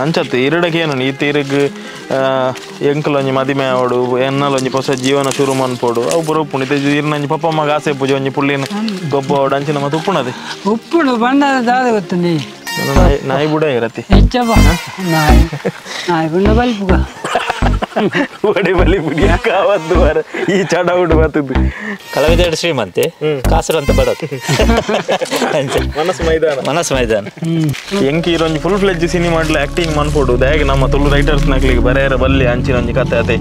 ಅಂಚತ್ತು ಇರಡಕ್ಕೆ ಏನು ಈ ತೀರಿಗೆ ಎಂಕಲೊಂಜಿ ಮದಿಮೆ ಆವಡು ಎನ್ನಲೊಂಜಿ ಹೊಸ ಜೀವನ ಶುರು ಮನ್ಪೋಡು ಅವು ಪೂರ ಉಪ್ಪುಂಡು ಇತ್ತೆ ಇರ್ನಂಜಿ ಪಪ್ಪ ಅಮ್ಮಗ ಆಸೆ ಪೂಜೆ ಒಂಜಿ ಪುಳ್ಳಿನ ಗೊಬ್ಬ ಆವಡು ಅಂಚಿನ ಮತ್ತೆ ಉಪ್ಪುಣದೆ ಉಪ್ಪುಂಡು ಬಂಡ ದಾದ ಗೊತ್ತುಂಡಿ ನಾಯಿ ಬುಡ ಇರತ್ತೆ ಹೆಚ್ಚಪ್ಪ ನಾಯಿ ನಾಯಿ ಬುಂಡ ಬಲ್ಪುಗ ಒಡೆ ಬಲಿ ಪುಡಿ ವಾರ ಈ ಚಡವುಡು ಬರ್ತದೆ ಕಲಾವಿದ ಶ್ರೀಮಂತೆ ಕಾಸರಂತ ಬಡದು ಮನಸ್ಸು ಮೈದಾನ ಮನಸ್ಸು ಮೈದಾನ ಎಂಕಿ ಇರೊಂಜಿ full fledge cinema acting ಮನ್ಪೋಡು ದಯಾಗಿ ನಮ್ಮ ತುಳು ರೈಟರ್ಸ್ ನಕ್ಲಿಗೆ ಬರೆಯರ ಬಲ್ಲಿ ಅಂಚಿನ ಒಂಜಿ ಕತೆ ಅತೆ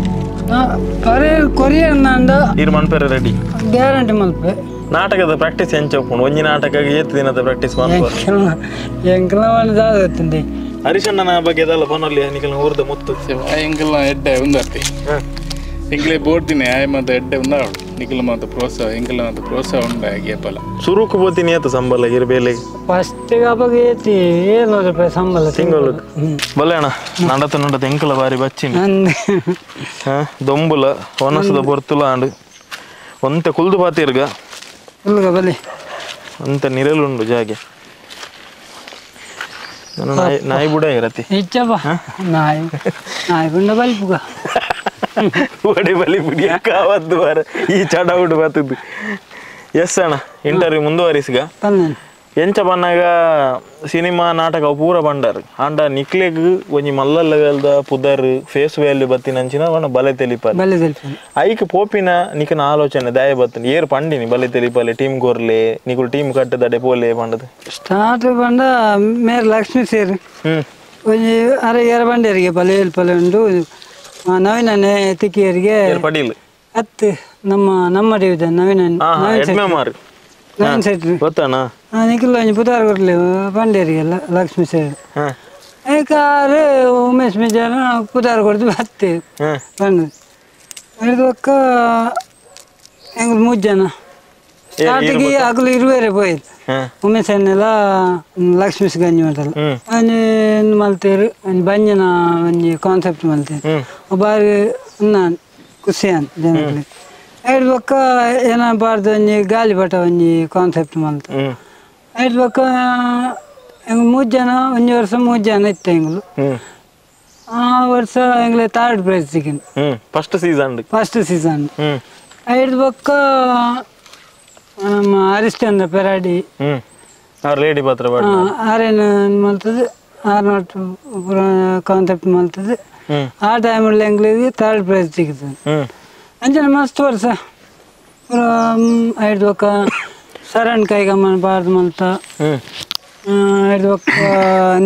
ಬರೆ ಕೊರಿಯರ್ ನಂದ ಇರ್ ಮನ್ಪೆರೆ ರೆಡಿ ಗ್ಯಾರಂಟಿ ಮಲ್ಪೆ ನಾಟಕದ ಪ್ರಾಕ್ಟೀಸ್ ಎಂಚ ಉಪ್ಪುಂಡು ಒಂಜಿ ನಾಟಕ ಏತ್ ದಿನದ ಪ್ರಾಕ್ಟೀಸ್ ಮನ್ಪೋಡು ಎಂಕಲ ದಾದ ಗೊತ್ತುಂಡಿ ಹರಿಶಣ್ಣನ ಬಗ್ಗೆ ಇದಲ್ಲ ಪನೊಲ್ಲಿ ನಿಕಲ್ನ ಊರ್ದ ಮುತ್ತು ಎಂಕಲ್ನ ಎಡ್ಡೆ ಉಂದರ್ತಿ ಎಂಕ್ಲೆ ಬೋಡ್ತೀನಿ ಆಯ್ ಮಾತ ಎಡ್ಡೆ ಉಂದಾವಳು ನಿಖಲ ಮಾತ ಪ್ರೋತ್ಸಾಹ ಎಂಕಲ್ನ ಮಾತ ಪ್ರೋತ್ಸಾಹ ಉಂಡ ಗೇಪಲ ಸುರುಕು ಬೋತೀನಿ ಏತ ಸಂಬಳ ಇರಬೇಲೆ ಫಸ್ಟ್ ಅವಾಗ ಏತಿ 700 ರೂಪಾಯಿ ಸಂಬಳ ತಿಂಗಳು ಬಲ್ಲೆ ಅಣ್ಣ ನಡತ ನಡತ ಎಂಕಲ ಬಾರಿ ಬಚ್ಚಿನಿ ದೊಂಬುಲ ಒನಸದ ಬೊರ್ತುಲ ಅಂಡು ಒಂತೆ ಕುಲ್ದು ಪಾತಿರ್ಗ ಕುಲ್ಗ ಬಲೆ ಒಂತೆ ನಿರಲುಂಡು ಜಾಗೆ ನಾಯಿ ನಾಯಿ ಬುಡ ಇರತ್ತೆ ಹೆಚ್ಚಪ್ಪ ನಾಯಿ ನಾಯಿ ಬುಂಡ ಬಲ್ಪುಗ ಒಡೆ ಬಲಿ ಪುಡಿ ವಾರ ಈ ಚಡವುಡು ಬರ್ತದೆ ಎಸ್ ಅಣ್ಣ ಇಂಟರ್ವ್ಯೂ ಮುಂದುವರಿಸ್ಗ ಎಂಚ ಬನ್ನಾಗ ಸಿನಿಮಾ ನಾಟಕ ಪೂರ ಬಂಡಾರು ಆಂಡ ನಿಕ್ಲೆಗ್ ಒಂಜಿ ಮಲ್ಲಲ್ಲಗಲ್ದ ಪುದರ್ ಫೇಸ್ ವ್ಯಾಲ್ಯೂ ಬತ್ತಿನ ಅಂಚಿನ ಅವನ ಬಲೆ ತೆಲಿಪಾಲೆ ಬಲೆ ತೆಲಿಪಾಲೆ ಐಕ್ ಪೋಪಿನ ನಿಕನ ಆಲೋಚನೆ ದಯ ಬತ್ತಿನ ಏರ್ ಪಂಡಿನಿ ಬಲೆ ತೆಲಿಪಾಲೆ ಟೀಮ್ ಕೊರ್ಲೆ ನಿಕುಲು ಟೀಮ್ ಕಟ್ಟದಡೆ ಪೋಲೆ ಪಂಡದು ಸ್ಟಾರ್ಟ್ ಬಂಡ ಮೇರ್ ಲಕ್ಷ್ಮೀ ಸೇರ್ ಒಂಜಿ ಅರೆ ಏರ ಬಂಡೇರಿಗೆ ಬಲೆ ಎಲ್ಪಲೆ ಉಂಡು ನವೀನನೆ ತಿಕ್ಕಿಯರಿಗೆ ಪಡೀಲ್ ಅತ್ತು ನಮ್ಮ ನಮ್ಮ ಡಿವಿಜನ್ ನವೀನ ನವೀನ್ ಸೆಟ್ರು ಗೊತ್ತಾನ ನಿಖಿಲ್ ಒಂಜಿ ಪುದಾರ್ ಕೊರ್ಲೆ ಬಂಡೇರಿಗೆಲ್ಲ ಲಕ್ಷ್ಮೀ ಸೇರ್ ಏಕಾರು ಉಮೇಶ್ ಮಿಜಾನ ಪುದಾರ್ ಕೊಡ್ದು ಬತ್ತೆ ಬಂದು ಹಿಡಿದು ಎಂಗ್ಲು ಮೂರು ಜನ ಸ್ಟಾರ್ಟಿಗೆ ಅಗಲು ಇರುವೇರೆ ಪೋಯ್ತು ಉಮೇಶ್ ಅನ್ನೆಲ್ಲ ಲಕ್ಷ್ಮೀಸ್ ಗಂಜಿ ಮಾಡ್ತಲ್ಲ ಒಂಜಿ ಮಲ್ತೇರು ಒಂಜಿ ಬಂಜನ ಒಂಜಿ ಕಾನ್ಸೆಪ್ಟ್ ಮಲ್ತೇರು ಬಾರಿ ನಾನು ಖುಷಿ ಅಂತ ಜನಗಳಿಗೆ ಐದು ಬೊಕ್ಕ ಏನ ಬಾರ್ದು ಒಂಜಿ ಗಾಲಿಪಟ ಒಂಜಿ ಕಾನ್ಸೆಪ್ಟ್ ಮಲ್ತ ಐದು ಬೊಕ್ಕ ಎಂಗ್ ಮೂರು ಜನ ಒಂಜಿ ವರ್ಷ ಮೂರು ಜನ ಇತ್ತು ಎಂಗ್ಲು ಆ ವರ್ಷ ಎಂಗ್ಲೆ ಥರ್ಡ್ ಪ್ರೈಸ್ ಸಿಕ್ಕಿನ first season first season ಐದು ಬೊಕ್ಕ ನಮ್ಮ ಹರಿಶ್ಚಂದ್ರ ಪೆರಾಡಿ ಲೇಡಿ ಪಾತ್ರ ಆರೇನು ಮಲ್ತದೆ R not concept ಮಲ್ತದೆ ಆ ಟೈಮಲ್ಲಿ ಎಂಗ್ಲಿಗೆ ಥರ್ಡ್ ಪ್ರೈಸ್ ಸಿಕ್ಕಿತು ಅಂಚನೆ ಮಸ್ತ್ ವರ್ಷ ಪೂರ ಐದು ಬೊಕ್ಕ ಶರಣ್ ಕೈಗಮ್ಮನ ಬಾರ್ದು ಮಲ್ತ ಐದು ಬೊಕ್ಕ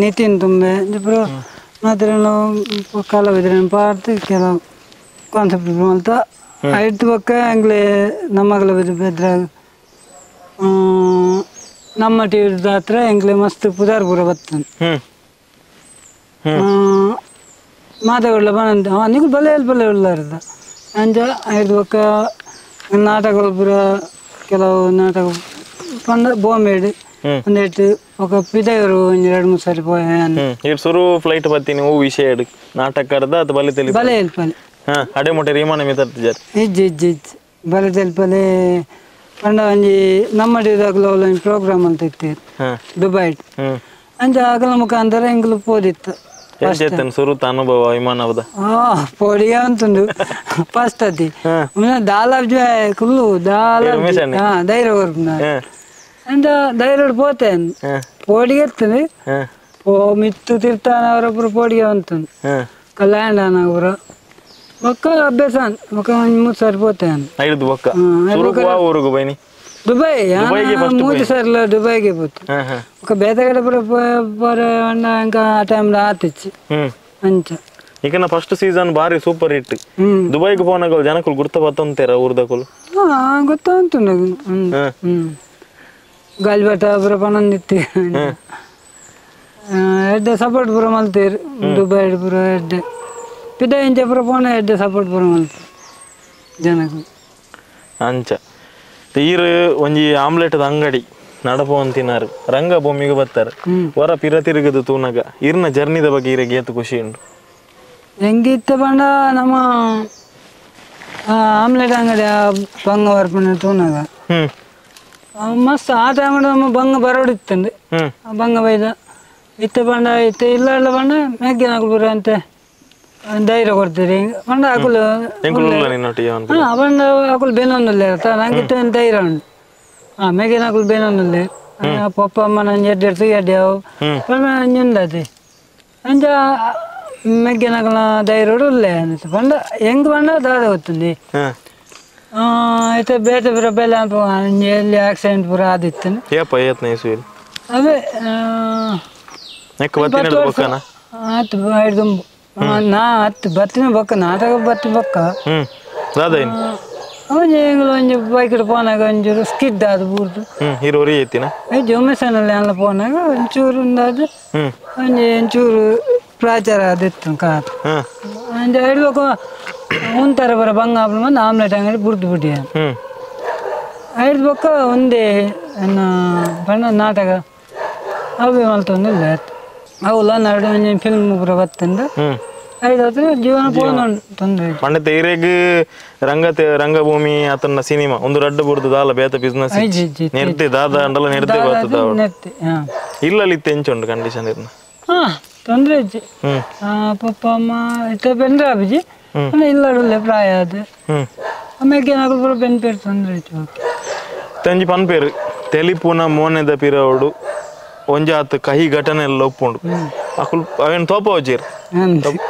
ನಿತಿನ್ ತುಂಬೆ ಪೂರ ಮಾತ್ರ ಕಲಾವಿದ್ರನ್ನ ಪಾಡ್ದು ಕೆಲವು ಕಾನ್ಸೆಪ್ಟ್ ಮಲ್ತ ಐದು ಬೊಕ್ಕ ಎಂಗ್ಲೆ ನಮ್ಮಗಲ ಬೆದ್ರ ನಮ್ಮ ಟಿವಿದ ಹತ್ರ ಎಂಗ್ಲೆ ಮಸ್ತ್ ಪುದಾರ್ ಪೂರ ಬರ್ತದೆ ಮಾತಾಡಲ ಬಂದ ನಿಗು ಬಲೆ ಬಲೆ ಉಳ್ಳಾರ್ದ ಅಂಚ ಐದು ಬೊಕ್ಕ ನಾಟಕ ಪೂರ ಕೆಲವು ನಾಟಕ ಪಂಡ ಬಾಂಬೆಡ್ ಒಂದೆಟ್ಟು ఒక ಪಿದಯರು ಒಂಜಿ ಎರಡು ಮೂರು ಸಾರಿ ಪೋಯ ಸುರು ಫ್ಲೈಟ್ ಬತ್ತೀನಿ ಹೂ ವಿಷಯ ನಾಟಕ ಅದು ಬಲೆ ತೆಲಿ ಬಲೆ ಎಲ್ಪಲೆ ಅಡೆ ಮೊಟ್ಟೆ ರೀಮಾನ ಮಿತರ್ತಿಜಾರ್ ಇಜ್ಜಿ ಇಜ್ಜಿ ಇಜ್ಜಿ ಬಲೆ ತೆಲ್ಪಲೆ ಪಂಡ ಒಂಜಿ ನಮ್ಮ ಡಿದಾಗಲ ಒಂಜಿ ಪ್ರೋಗ್ರಾಮ್ ಅಂತ ಇತ್ತು ದುಬೈ ಅಂಚ ಅಗಲ ಮುಖಾಂತರ ಎಂಗ್ಲು ಪೋದಿತ್ತು ಸುರುತ ಅನುಭವ ವಿಮಾನದ ಪೋಡಿಗೆ ಅಂತುಂಡು ಫಸ್ಟ್ ಅತಿ ದಾಲ ಕುಲ್ಲು ದಾಲ ಧೈರ್ಯ ಕೊರ್ಪುನ ಅಂಚ ಧೈರ್ಯ ಪೋತೆ ಪೋಡಿಗೆ ಇರ್ತದೆ ಪೋ ಮಿತ್ತು ತಿರ್ತಾನ ಅವರೊಬ್ಬರು ಪೋಡಿಗೆ ಅಂತುಂಡು ಲ್ಯಾಂಡ್ ಆನ ಪೂರ ಬೊಕ್ಕ ಅಭ್ಯಾಸ ಬೊಕ್ಕ ಒಂಜಿ ಮೂರು ಸಾರಿ ಪೋತೆ ಊರುಗು ಬೈನಿ ದುಬೈ ಮೂರು ಸಾರಿಲ ದುಬೈಗೆ ಪೋತು ಬೊಕ್ಕ ಬೇತೆ ಕಡೆ ಪೂರ ಪೋರೆ ಅಣ್ಣ ಅಂಕ ಆ ಟೈಮ್ ಆತಿಚ್ಚಿ ಅಂಚ ಈಗಿನ ಫಸ್ಟ್ ಸೀಸನ್ ಬಾರಿ ಸೂಪರ್ ಹಿಟ್ ದುಬೈಗೆ ಪೋನಾಗ ಜನಕುಲು ಗುರ್ತ ಬತ್ತಂತೀರ ಊರ್ದಕುಲು ಗೊತ್ತುಂಟು ಗಾಲಿಪಟ ಪೂರ ಪನೊಂದಿತ್ತು ಎಡ್ಡೆ ಸಪೋರ್ಟ್ ಪೂರ ಮಲ್ತೇರು ದುಬೈ ಪೂರ ಎಡ್ಡೆ ಪಿದ ಇಂಚ ಪೂರ ಪೋನ ಎಡ್ಡೆ ಸಪೋರ್ಟ್ ಪೂರ ಮಲ್ತೇರು ಜನకు ಅಂಚ ತೀರು ಒಂಜಿ ಆಮ್ಲೆಟ್ದ ಅಂಗಡಿ ನಡಪೋಂತಿನಾರು ರಂಗಭೂಮಿಗೆ ಬರ್ತಾರೆ ಹೊರ ಪಿರ ತಿರುಗದು ತೂನಗ ಇರ್ನ ಜರ್ನಿದ ಬಗ್ಗೆ ಇರಗೆ ಏತು ಖುಷಿ ಉಂಟು ಹೆಂಗಿತ್ತ ಪಂಡ ನಮ್ಮ ಆಮ್ಲೆಟ್ ಅಂಗಡಿ ಬಂಗ ಬರ್ಪುನ ತೂನಗ ಮಸ್ತ್ ಆ ಟೈಮ್ ನಮ್ಮ ಬಂಗ ಬರೋಡಿತ್ತಂದು ಬಂಗ ಬೈದ ಇತ್ತೆ ಪಂಡ ಇತ್ತೆ ಇಲ್ಲ ಪಂಡ ಮೆಗ್ಗೆನಕುಲು ಪೂರ ಅಂತೆ ಧೈರ್ಯ ಕೊಡ್ತೀರಿ ಪಂಡ ಅಕುಲು ಹಾಂ ಪಂಡ ಅಕುಲು ಬೆನೊಂದುಲ್ಲೆ ನಂಗೆ ಇತ್ತೆ ಧೈರ್ಯ ಉಂಡು ಹಾಂ ಮೆಗ್ಗೆನಕುಲು ಬೆನೊಂದುಲ್ಲೆ ಪಪ್ಪ ಅಮ್ಮ ನಂಜಿ ಎಡ್ಡೆ ಎಡ್ಡು ಎಡ್ಡೆ ಅವು ಪಂಡ ನಂಜಿ ಅಂಚ ಮೆಗ್ಗೆನಕುಲ ಧೈರ್ಯ ಉಲ್ಲೆ ಅಂತ ಪಂಡ ಹೆಂಗ್ ಪಂಡ ದಾದ ಗೊತ್ತುಂದಿ ಇತ್ತೆ ಬೇತೆ ಪೂರ ಬೆಲೆ ಎಲ್ಲಿ ಆಕ್ಸಿಡೆಂಟ್ ಪೂರ ಆದಿತ್ತು ಅವೇ ಆತು ದುಂಬು ನಾ ಹತ್ತು ಬತ್ತಿನ ಬೊಕ್ಕ ನಾಟಕ ಬತ್ತಿ ಬೊಕ್ಕ ಒಂಜಿ ಒಂಜಿ ಬೈಕ್ ಪೋನಾಗ ಒಂಚೂರು ಸ್ಕಿಡ್ ಆದ್ ಬೂರ್ದು ಉಮೇಶನಲ್ಲಿ ಎಲ್ಲ ಪೋನಾಗ ಒಂಚೂರು ಉಂದಾದ್ ಒಂಜಿ ಒಂಚೂರು ಪ್ರಾಚಾರ ಆದಿತ್ತು ಕಾರ್ ಅಂಚ ಹಿಡ್ಬೇಕು ಉಂತಾರ ಬರ ಬಂಗ ಬಂದು ಆಮ್ಲೆಟ್ ಅಂಗಡಿ ಬುರ್ದು ಬಿಡಿ ಹಿಡ್ದು ಬೊಕ್ಕ ಒಂದೇ ಬಣ್ಣ ನಾಟಕ ಅವೇ ಮಲ್ತೊಂದಿಲ್ಲ ಅವುಲ ನಡು ಒಂಜಿ ಫಿಲ್ಮ್ ಪೂರ ಬತ್ತಂದು ಐದು ಜೀವನ ಪೋನ ತೊಂದರೆ ಪಂಡ ಇರೆಗ್ ರಂಗತೆ ರಂಗಭೂಮಿ ಆತನ ಸಿನಿಮಾ ಒಂದು ರಡ್ಡು ಬುರ್ದು ದಾಲ ಬೇತ ಬಿಸ್ನೆಸ್ ನೆರ್ತೆ ದಾದ ಅಂಡಲ ನೆರ್ತೆ ಬರ್ತದ ಇಲ್ಲಲ್ಲಿ ಇತ್ತೆ ಎಂಚ ಉಂಡು ಕಂಡೀಷನ್ ಇರ್ನ ಹಾಂ ತೊಂದರೆ ಇಜ್ಜಿ ಪಪ್ಪ ಅಮ್ಮ ಇತ್ತೆ ಬೆಂದ್ರೆ ಅಬ್ಜಿ ಇಲ್ಲಡುಲ್ಲೆ ಪ್ರಾಯ ಅದು ಆಮೇಲೆ ಏನಾದ್ರು ಪೂರ ಬೆನ್ಪೇರು ತೊಂದರೆ ಇತ್ತು ತಂಜಿ ಪನ್ಪೇರು ತೆಲಿಪುನ ಮೋನೆದ ಪಿರವಡು ಒಂಜಾತ್ ಕಹಿ ಘಟನೆ ಎಲ್ಲ ಒಪ್ಪುಂಡು ಅಕುಲು ಅವೇನು ತೋಪವಜೀರ್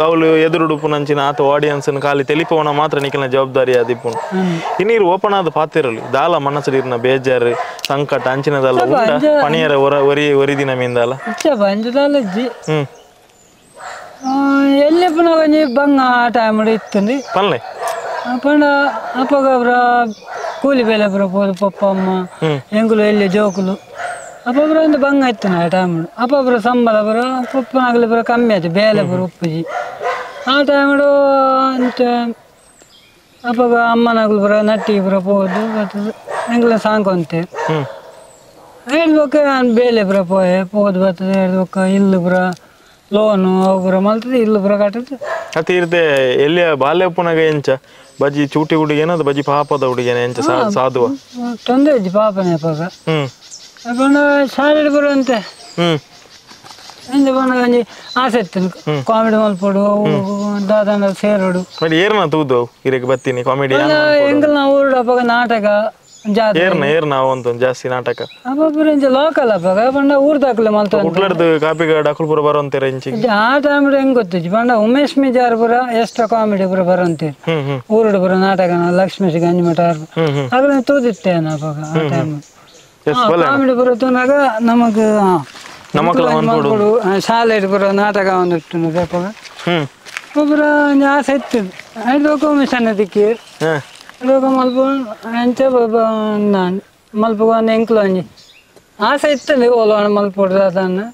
ಅವಳು ಎದುರುಡುಪು ನಂಚಿನ ಆತ ಆಡಿಯನ್ಸ್ ಖಾಲಿ ತೆಲಿಪವನ ಮಾತ್ರ ನಿಖಿಲ್ನ ಜವಾಬ್ದಾರಿ ಆದಿಪ್ಪುಂಡು ಇನ್ನೀರು ಓಪನ್ ಆದ ಪಾತಿರಲಿ ದಾಲ ಮನಸ್ಸಿಡಿರ್ನ ಬೇಜಾರು ಸಂಕಟ ಅಂಚಿನದಲ್ಲ ಉಂಡ ಪಣಿಯರ ಒರಿ ಒರಿ ದಿನ ಮೀಂದಾಲ ಎಲ್ಲಿ ಪುನಃ ಒಂಜಿ ಬಂಗ ಟೈಮ್ ಇತ್ತು ಪನ್ಲೆ ಪಂಡ ಅಪ್ಪಗ ಕೂಲಿ ಬೇಲೆ ಪೂರ ಪೋದು ಪಪ್ಪ ಅಮ್ಮ ಎಂಕುಲು ಎಲ್ಲಿ ಜೋಕುಲು ಅಪ್ಪೊಬ್ರು ಒಂದು ಬಂಗ ಇತ್ತು ಆ ಟೈಮ್ ಅಪ್ಪೊಬ್ರು ಸಂಬಳ ಪೂರ ಪಪ್ಪನಾಗಲಿ ಪೂರ ಕಮ್ಮಿ ಆಯ್ತು ಬೇಲೆ ಪೂರ ಉಪ್ಪುಜಿ ಆ ಟೈಮ್ಡು ಅಂಚ ಅಪ್ಪಗ ಅಮ್ಮನಾಗಲು ಪೂರ ನಟ್ಟಿ ಪೂರ ಪೋದು ಬರ್ತದೆ ಎಂಕುಲು ಸಾಂಕೊಂತೆ ಹೇಳ್ಬೇಕು ನಾನು ಬೇಲೆ ಪೂರ ಪೋಯೆ ಪೋದು ಬರ್ತದೆ ಹೇಳ್ಬೇಕು ಇಲ್ಲು ಪೂರ ಲೋನು ಅವು ಪೂರ ಮಲ್ತದೆ ಇಲ್ಲು ಪೂರ ಕಟ್ಟದು ಅತಿ ಇರ್ತೆ ಎಲ್ಲಿಯ ಬಾಲ್ಯ ಪುನಗ ಎಂಚ ಬಜ್ಜಿ ಚೂಟಿ ಹುಡುಗೇನ ಅದು ಬಜ್ಜಿ ಪಾಪದ ಹುಡುಗೇನ ಎಂಚ ಸಾಧುವ ತೊಂದರೆ ಇಜ್ಜಿ ಪಾಪನೇ ಅಪ್ಪಗ ಪಂಡ ಶಾಲೆಡ್ ಬರುವಂತೆ ಎಂಚ ಪಂಡ ಒಂಜಿ ಆಸೆ ಇತ್ತು ಕಾಮಿಡಿ ಮಲ್ಪೊಡು ದಾದಾಂಡ ಸೇರೋಡು ಏರ್ನ ತೂದು ಇರೆಗ್ ಬತ್ತೀನಿ ಕಾಮಿಡಿ ಎಂಕಲ್ನ ಊರುಡು ಅಪ್ಪಗ ನಾಟಕ ಜಾತ್ರೆ ಏರ್ನ ಏರ್ನ ಅವಂತ ಜಾಸ್ತಿ ನಾಟಕ ಅಪ್ಪಪುರ ಇಂಚ ಲೋಕಲ್ ಅಪ್ಪಗ ಪಂಡ ಊರ್ದಾಕ್ಲೆ ಮಲ್ತ ಕುಡ್ಲಡ್ದು ಕಾಪಿಗಾಡ್ ಅಕುಲ್ಪುರ ಬರುವಂತೀರ ಇಂಚಿ ಆ ಟೈಮ್ ಹೆಂಗ್ ಗೊತ್ತಿಜ್ಜಿ ಪಂಡ ಉಮೇಶ್ ಮಿಜಾರ್ ಪುರ ಎಷ್ಟ ಕಾಮಿಡಿ ಪುರ ಬರುವಂತೀರಿ ಊರುಡು ಪುರ ನಾಟಕ ಲಕ್ಷ್ಮೀಶ್ ಗಂಜಿಮಠ ಅಗಲ ತೂದಿತ್ತೇನ ಅಪ್ಪಗ ಆ ಟೈಮ್ ಕಾಮಿಡಿ ಪುರ ತೂನಾಗ ನಮಗ್ ಶಾಲೆ ಪುರ ನಾಟಕ ಒಂದು ಇಟ್ಟು ಅಪ್ಪಗ ಒಬ್ಬರ ಒಂಜಿ ಆಸೆ ಇತ್ತು ಐದು ಉಮೇಶ್ ಅನ್ನ ದಿಕ್ಕಿ ಲೋಕ ಮಲ್ಪ ಅಂಚ ಮಲ್ಪುಗ ಒಂದು ಎಂಕ್ಲು ಒಂಜಿ ಆಸೆ ಇತ್ತು ಓಲೋಣ ಮಲ್ಪೊಡು ದಾದಾನ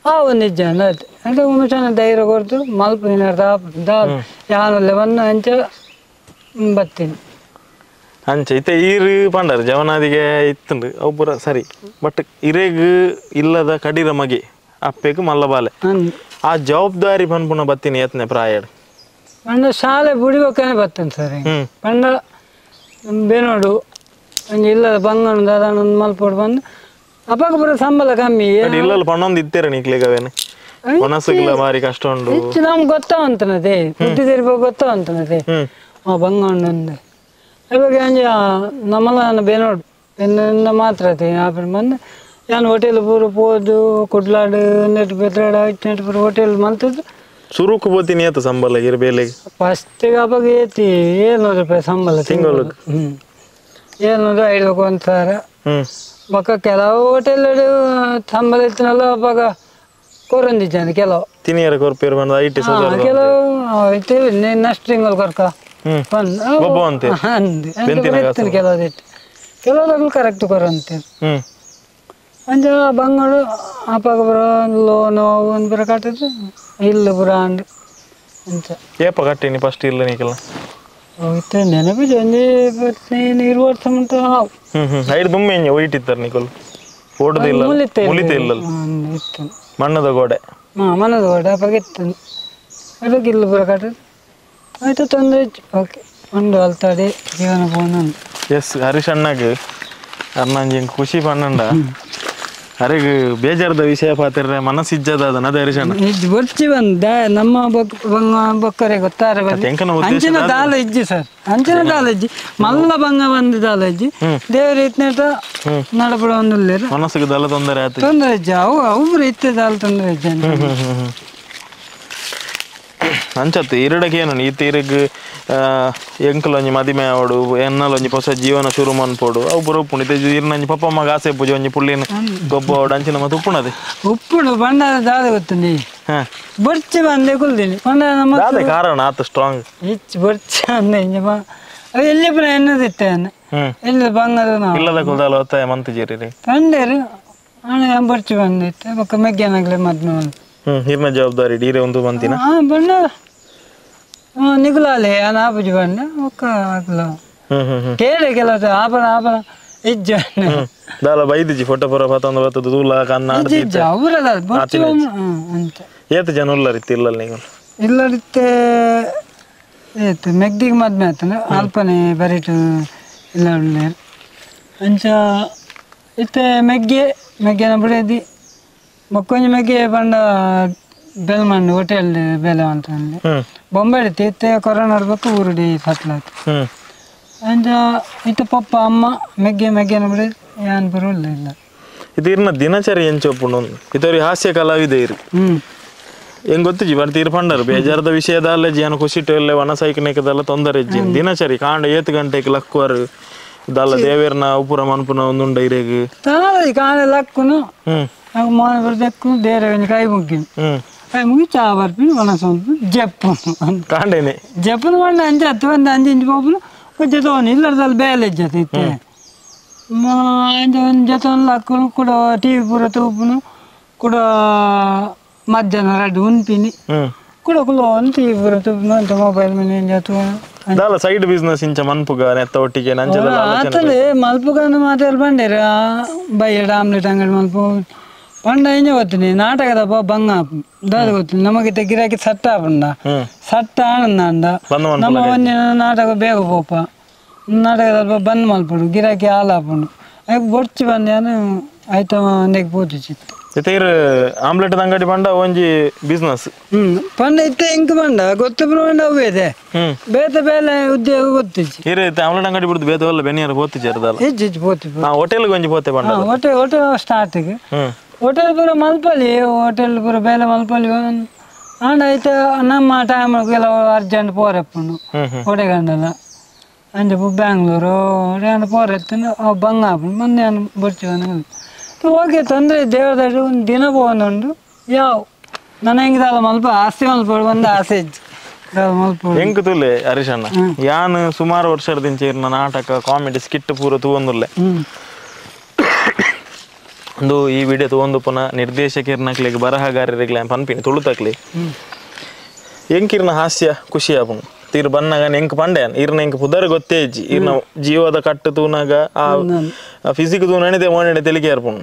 ಆ ಒಂದು ಇಜ್ಜ ಆಯ್ತು అంటే ಉಮೇಶನ ಧೈರ್ಯ ಕೊಡ್ತು ಮಲ್ಪ ದಾ ಯಾನಲ್ಲೇ ಬಂದು ಅಂಚ ಬತ್ತೀನಿ ಅಂಚ ಇತ್ತೆ ಈರು ಪಂಡರ್ ಜವನಾದಿಗೆ ಇತ್ತುಂಡು ಅವು ಪೂರ ಸರಿ ಬಟ್ ಇರೆಗ್ ಇಲ್ಲದ ಕಡಿರ ಮಗೆ ಅಪ್ಪೆಗ್ ಮಲ್ಲ ಬಾಲೆ ಆ ಜವಾಬ್ದಾರಿ ಪನ್ಪುನ ಬತ್ತೀನಿ ಯತ್ನೆ ಪ್ರಾಯಡ್ ಪಂಡ ಶಾಲೆ ಬುಡಿಬೇಕನೆ ಬತ್ತೇನೆ ಸರ್ ಪಂಡ ಬೇನೋಡು ಒಂಜಿ ಇಲ್ಲದ ಬಂಗಣ ದಾದಾನ ಒಂದು ಮಲ್ಪೊಡು ಬಂದು ಅಪ್ಪಗ ಪೂರ ಸಂಬಳ ಕಮ್ಮಿ ಇಲ್ಲಲ್ಲ ಪಣ್ಣೊಂದು ಇತ್ತೇರ ನಿಕ್ಲೆಗ್ ಅವೇನು ಮನಸ್ಸುಗಳ ಭಾರಿ ಕಷ್ಟ ಉಂಡು ಹೆಚ್ಚು ನಮ್ಗೆ ಗೊತ್ತಾ ಅಂತನದೇ ಬುದ್ಧಿ ತಿರ್ಬೇಕು ಗೊತ್ತಾ ಅಂತನದೇ ಆ ಬಂಗ ಉಂಡು ಇವಾಗ ಒಂಜಿ ನಮ್ಮಲ ಬೇನೋಡು ಬೆನ್ನ ಮಾತ್ರ ಆಪೆ ಬಂದು ಯಾನ್ ಹೋಟೆಲ್ ಪೂರ ಪೋದು ಕುಡ್ಲಾಡು ನೆಟ್ ಬೆದ್ರಾಡ ನೆಟ್ ಪೂರ ಹೋಟೆಲ್ ಮಲ್ತದ್ದು ಸುರುಕು ಬೋತೀನಿ ಆತ ಸಂಬಳ ಇರ ಬೇಲೆಗೆ ಫಸ್ಟಿಗೆ ಅವಾಗ ಏತಿ 700 ರೂಪಾಯಿ ಸಂಬಳ ತಿಂಗಳಿಗೆ 700 5 1,000 ಬೊಕ್ಕ ಕೆಲವು ಹೋಟೆಲ್ ಸಂಬಳ ಇತ್ತಿನಲ್ಲ ಅವಾಗ ಕೊರೊಂದಿದ್ದಾನೆ ಕೆಲವು ತಿನಿಯರ ಕೊರ್ಪೇರು ಬಂದ IT ಕೆಲವು ನೆಕ್ಸ್ಟ್ ತಿಂಗಳು ಕೊರ್ಕ ಕೆಲವು ಕೆಲವು ಕರೆಕ್ಟ್ ಕೊರಂತೆ ಅಂಚ ಬಂಗಳು ಅಪ್ಪಗ ಪೂರ ಲೋನು ಒಂದು ಪೂರ ಕಟ್ಟಿದ್ದು ಇಲ್ಲು ಪೂರ ಅಂಡ್ ಅಂಚ ಏಪ ಕಟ್ಟಿನಿ ಫಸ್ಟ್ ಇಲ್ಲ ನೀಕಲ್ಲ ಇತ್ತೆ ನೆನಪಿದೆ ಒಂಜಿ 15 ವರ್ಷ ಮುಟ್ಟ ಹಾವು ಐದು ದುಮ್ಮೆ ಇಂಜ ಒಯ್ಟ್ ಇತ್ತಾರೆ ನಿಕುಲು ಓಡುದು ಇಲ್ಲ ಮುಲಿತೆ ಇಲ್ಲ ಇತ್ತು ಮಣ್ಣದ ಗೋಡೆ ಹಾಂ ಮಣ್ಣದ ಗೋಡೆ ಅಪ್ಪಗ ಇತ್ತು ಅದಕ್ಕೆ ಇಲ್ಲು ಪೂರ ಕಟ್ಟಿದ್ದು ಆಯ್ತು ತೊಂದರೆ ಓಕೆ ಒಂದು ಅಲ್ತಾಡಿ ಜೀವನ ಪೋನ ಎಸ್ ಹರೀಶ್ ಅಣ್ಣಗ್ ಅಣ್ಣಂಜಿ ಖುಷಿ ಪಣ್ಣಂಡ ಅರೆಗ್ ಬೇಜಾರದ ವಿಷಯ ಪಾತಿರ್ರೆ ಮನಸ್ಸಿಜ್ಜದ ಅದನ್ನ ಹರೀಶಣ್ಣ ಇಜ್ಜಿ ಬೊರ್ಚಿ ಬಂದ ನಮ್ಮ ಬಂಗ ಬೊಕ್ಕರೆ ಗೊತ್ತಾರೆ ಅಂಚಿನ ದಾಲ ಇಜ್ಜಿ ಸರ್ ಅಂಚಿನ ದಾಲ ಇಜ್ಜಿ ಮಲ್ಲ ಬಂಗ ಬಂದ ದಾಲ ಇಜ್ಜಿ ದೇವರ ಇತ್ನೇಟ ನಡಪಡ ಒಂದುಲ್ಲೇರ ಮನಸ್ಸಿಗೆ ದಾಲ ತೊಂದರೆ ಆಯ್ತು ತೊಂದರೆ ಇಜ್ಜಿ ಅವು ಅವ್ರು ಇತ್ತೆ ದಾಲ ತೊಂದರೆ ಇಜ್ಜಿ ಅಂಚತ್ತು ಇರಡಕ್ಕೆ ಏನು ಈ ತೀರಿಗೆ ಎಂಕಲೊಂಜಿ ಮದಿಮೆ ಆವಡು ಎನ್ನಲೊಂಜಿ ಹೊಸ ಜೀವನ ಶುರು ಮನ್ಪೋಡು ಅವು ಪೂರ ಉಪ್ಪುಂಡು ಇತ್ತೆ ಇರ್ನಂಜಿ ಪಪ್ಪ ಅಮ್ಮಗ ಆಸೆ ಪೂಜೆ ಒಂಜಿ ಪುಳ್ಳಿನ ಗೊಬ್ಬ ಆವಡು ಅಂಚಿನ ಮತ್ತೆ ಉಪ್ಪುಣದೆ ಉಪ್ಪುಂಡು ಬಂಡಾರ ದಾದ ಗೊತ್ತುಂಡಿ ಬೊರ್ಚಿ ಬಂದೆ ಕುಲ್ದಿನಿ ಬಂಡ ನಮ್ಮ ದಾದೆ ಕಾರಣ ಆತ ಸ್ಟ್ರಾಂಗ್ ಇಚ್ಚು ಬೊರ್ಚಿ ಅಂದೆ ಇಂಜ ಅದು ಎಲ್ಲಿ ಪುನ ಎನ್ನದಿತ್ತೆ ಎಲ್ಲಿ ಬಂಗದ ನಾವು ಇಲ್ಲದ ಕುಲ್ದಾಲ ಒತ್ತಾಯ ಮಂತು ಜೇರಿ ತಂಡೇರು ಹಣ ಬೊರ್ಚಿ ಬಂದಿತ್ತೆ ಬೊಕ್ಕ ಮೆಗ್ಯಾನಾಗ್ಲೆ ಮದ್ಮೆ ಬಂದು ಹಿರ್ನ ಜವಾಬ್ದಾರಿ ಡೀರೆ ಒಂದು ಬಂತಿನ ಬಣ್ಣ ನಿಗುಲಾಲೆ ಆಪುಜಿ ಬಣ್ಣ ಒಕ್ಕ ಆಕಲ ಕೇಳಿ ಕೆಲಸ ಆಪನ ಆಪನ ಇಜ್ಜ ದಾಲ ಬೈದಿಜಿ ಫೋಟೋ ಪೂರ ಪತ್ತೊಂದು ಬತ್ತದ ತೂಲ ಕನ್ನ ಇಜ್ಜ ಅವರಲ್ಲ ಅಂತ ಏತ್ ಜನ ಉಲ್ಲರಿತ್ತು ಇಲ್ಲ ನೀವು ಇಲ್ಲರಿತ್ತೆ ಏತ್ ಮೆಗ್ದಿಗೆ ಮದ್ಮೆ ಆತನ ಅಲ್ಪನೆ ಬರೀಟು ಇಲ್ಲ ಉಳ್ಳೇರು ಅಂಚ ಇತ್ತೆ ಮೆಗ್ಗೆ ಮೆಗ್ಗೆನ ಬಿಡದಿ ಬೊಕ್ಕೊಂಜಿ ಮೆಗ್ಗೆ ಬಂಡ ಬೆಲ್ಮಣ್ಣು ಹೋಟೆಲ್ ಬೆಲೆ ಅಂತ ಬೊಂಬೆ ಇತ್ತೆ ಕೊರೋನಾ ಬೇಕು ಊರುಡಿ ಸಟ್ಲಾತು ಅಂಚ ಇತ್ತೆ ಪಪ್ಪ ಅಮ್ಮ ಮೆಗ್ಗೆ ಮೆಗ್ಗೆನ ಬಿಡಿ ಯಾನ್ ಬರೋಲ್ಲ ಇಲ್ಲ ಇದು ಇರ್ನ ದಿನಚರಿ ಎಂಚ ಒಪ್ಪುಂಡು ಇತರಿ ಹಾಸ್ಯ ಕಲಾವಿದ ಇರು ಹೆಂಗ್ ಗೊತ್ತಿಜಿ ಬರ್ತೀರ್ ತೀರ್ಪಂಡರು ಬೇಜಾರದ ವಿಷಯದಲ್ಲೇ ಜಿಯಾನ ಖುಷಿಟ್ಟು ಎಲ್ಲ ವನಸೈಕನೇಕದಲ್ಲ ತೊಂದರೆ ಇಜ್ಜಿ ದಿನಚರಿ ಕಾಂಡ ಏತ್ ಗಂಟೆಗೆ ಲಕ್ಕುವರು ದಾಲ ದೇವೇರ್ನ ಉಪುರ ಮನ್ಪುನ ಒಂದುಂಡ ಇರೇಗ್ ಕಾಂಡ ಲಕ್ಕುನು ಮೋನ ಬರ್ದಕ್ಕು ದೇರ ಕೈ ಮುಗ್ಗಿನ ಕೈ ಮುಗಿ ಚಾ ಬರ್ಪಿನ ಒಣಸ ಜಪ್ಪು ಕಾಂಡೇನೆ ಜಪ್ಪನ ಮಂಡ ಅಂಚೆ ಹತ್ತು ಒಂದು ಅಂಜು ಇಂಚು ಪೋಪುನು ಒಂಜಿ ತೋನು ಇಲ್ಲರ್ದಲ್ಲಿ ಬೇಲೆ ಇಜ್ಜತೆ ಇತ್ತೆ ಅಂಚೆ ಒಂದು ಜೊತೆ ಲಕ್ಕುನು ಕೂಡ ಟಿ ವಿ ಪೂರ ತೂಪುನು ಕೂಡ ಮಧ್ಯಾಹ್ನ ರಡ್ಡು ಉನ್ಪಿನಿ ಕೂಡ ಕುಲೋನ್ ಟಿ ವಿ ಪೂರ ತೂಪುನು ಅಂತ ಮೊಬೈಲ್ ಮೇಲೆ ಜೊತೆ ದಾಲ ಸೈಡ್ ಬಿಸ್ನೆಸ್ ಇಂಚ ಮನ್ಪುಗ ನೆತ್ತ ಒಟ್ಟಿಗೆ ನಂಚದ ಆತಲೆ ಮಲ್ಪುಗನ ಮಾತಾಡ್ ಬಂಡೇರು ಬಯ್ಯಡ ಆಮ್ಲೆಟ್ ಅಂಗಡಿ ಮಲ್ಪು ಪಂಡ ಇಂಜ ಗೊತ್ತಿನಿ ನಾಟಕದ ಬಂಗ ದಾದ ಗೊತ್ತಿನಿ ನಮಗೆ ಗಿರಾಕಿ ಸಟ್ಟ ಆಪುಂಡ ಸಟ್ಟ ಆನಂದ ನಮ್ಮ ಒಂದಿನ ನಾಟಕ ಬೇಗ ಪೋಪ ನಾಟಕದ ಬಂದ್ ಮಲ್ಪಡು ಗಿರಾಕಿ ಹಾಲು ಆಪುಂಡು ಐಕ್ ಬೊರ್ಚಿ ಬಂದ್ಯಾನು ಆಯ್ತ ಒಂದಕ್ಕೆ ಪೋತು ಚಿತ್ತು ಇತ್ತೆ ಆಮ್ಲೆಟ್ ಅಂಗಡಿ ಪಂಡ ಒಂಜಿ ಬಿಸ್ನೆಸ್ ಪಂಡ ಇತ್ತೆ ಇಂಕ್ ಬಂಡ ಗೊತ್ತು ಪಂಡ ಅವೇ ಇದೆ ಬೇತೆ ಬೇಲೆ ಉದ್ಯೋಗ ಗೊತ್ತಿಜ್ಜಿ ಇರುತ್ತೆ ಆಮ್ಲೆಟ್ ಅಂಗಡಿ ಬಿಡ್ದು ಬೇತೆ ಒಲ್ಲ ಬೆನಿಯರ್ ಪೋತಿಜಿ ಅರ್ದಲ್ಲ ಇಜ್ಜಿ ಇಜ್ಜಿ ಪೋತಿ ಹೋಟೆಲ್ಗೆ ಒಂಜಿ ಪೋತೆ ಪಂಡ hotel hotel starting hotel ಪೂರ ಮಲ್ಪಲಿ ಹೋಟೆಲ್ ಪೂರ ಬೇಲೆ ಮಲ್ಪಲಿ ಆಂಡ ಐತೆ ನಮ್ಮ ಟೈಮ್ ಕೆಲವು ಅರ್ಜೆಂಟ್ ಪೋರೆಪ್ಪುಂಡು ಹೊಡೆಗಂಡಲ್ಲ ಅಂಚೆ ಬ್ಯಾಂಗ್ಳೂರು ಹೊಡೆಗಂಡ ಪೋರೆತ್ತಂದು ಅವು ಬಂಗ ಆಪುಂಡು ಮೊನ್ನೆ ಬೊರ್ಚಿ ಬಂದು ಓಕೆ ತೊಂದರೆ ದೇವರ ಒಂದು ದಿನ ಪೋವೊಂದುಂಡು ಯಾವ ನನ್ನ ಹೆಂಗಿದಲ್ಲ ಮಲ್ಪ ಆಸೆ ಮಲ್ಪಡು ಒಂದು ಆಸೆ ಇಜ್ಜಿ ಮಲ್ಪ ಎಂಕ್ ತೂಲೆ ಹರೀಶಣ್ಣ ಯಾನ್ ಸುಮಾರು ವರ್ಷದಿಂದ ಇರ್ನ ನಾಟಕ ಕಾಮಿಡಿ ಸ್ಕಿಟ್ ಪೂರ ತೂವೊಂದುಲ್ಲೆ ಒಂದು ಈ ವಿಡಿಯೋ ತೂವೊಂದು ಪುನಃ ನಿರ್ದೇಶಕಿರ್ನಕ್ಲೆಗ್ ಬರಹಗಾರರಿಗ್ಲ ಪನ್ಪಿನಿ ತುಳುತಕ್ಲಿ ಎಂಕಿರ್ನ ಹಾಸ್ಯ ಖುಷಿ ಆಪುಂಡು ತೀರ್ ಬನ್ನಾಗ ಎಂಕ್ ಪಂಡೆ ಇರ್ನ ಎಂಕ್ ಪುದರ್ ಗೊತ್ತೇ ಇಜ್ಜಿ ಇರ್ನ ಜೀವದ ಕಟ್ಟು ತೂನಾಗ ಆ ಫಿಸಿಕ್ ತೂನಣಿದೆ ಮೋಣೆ ತೆಲಿಗೆ ಏರ್ಪುಂಡು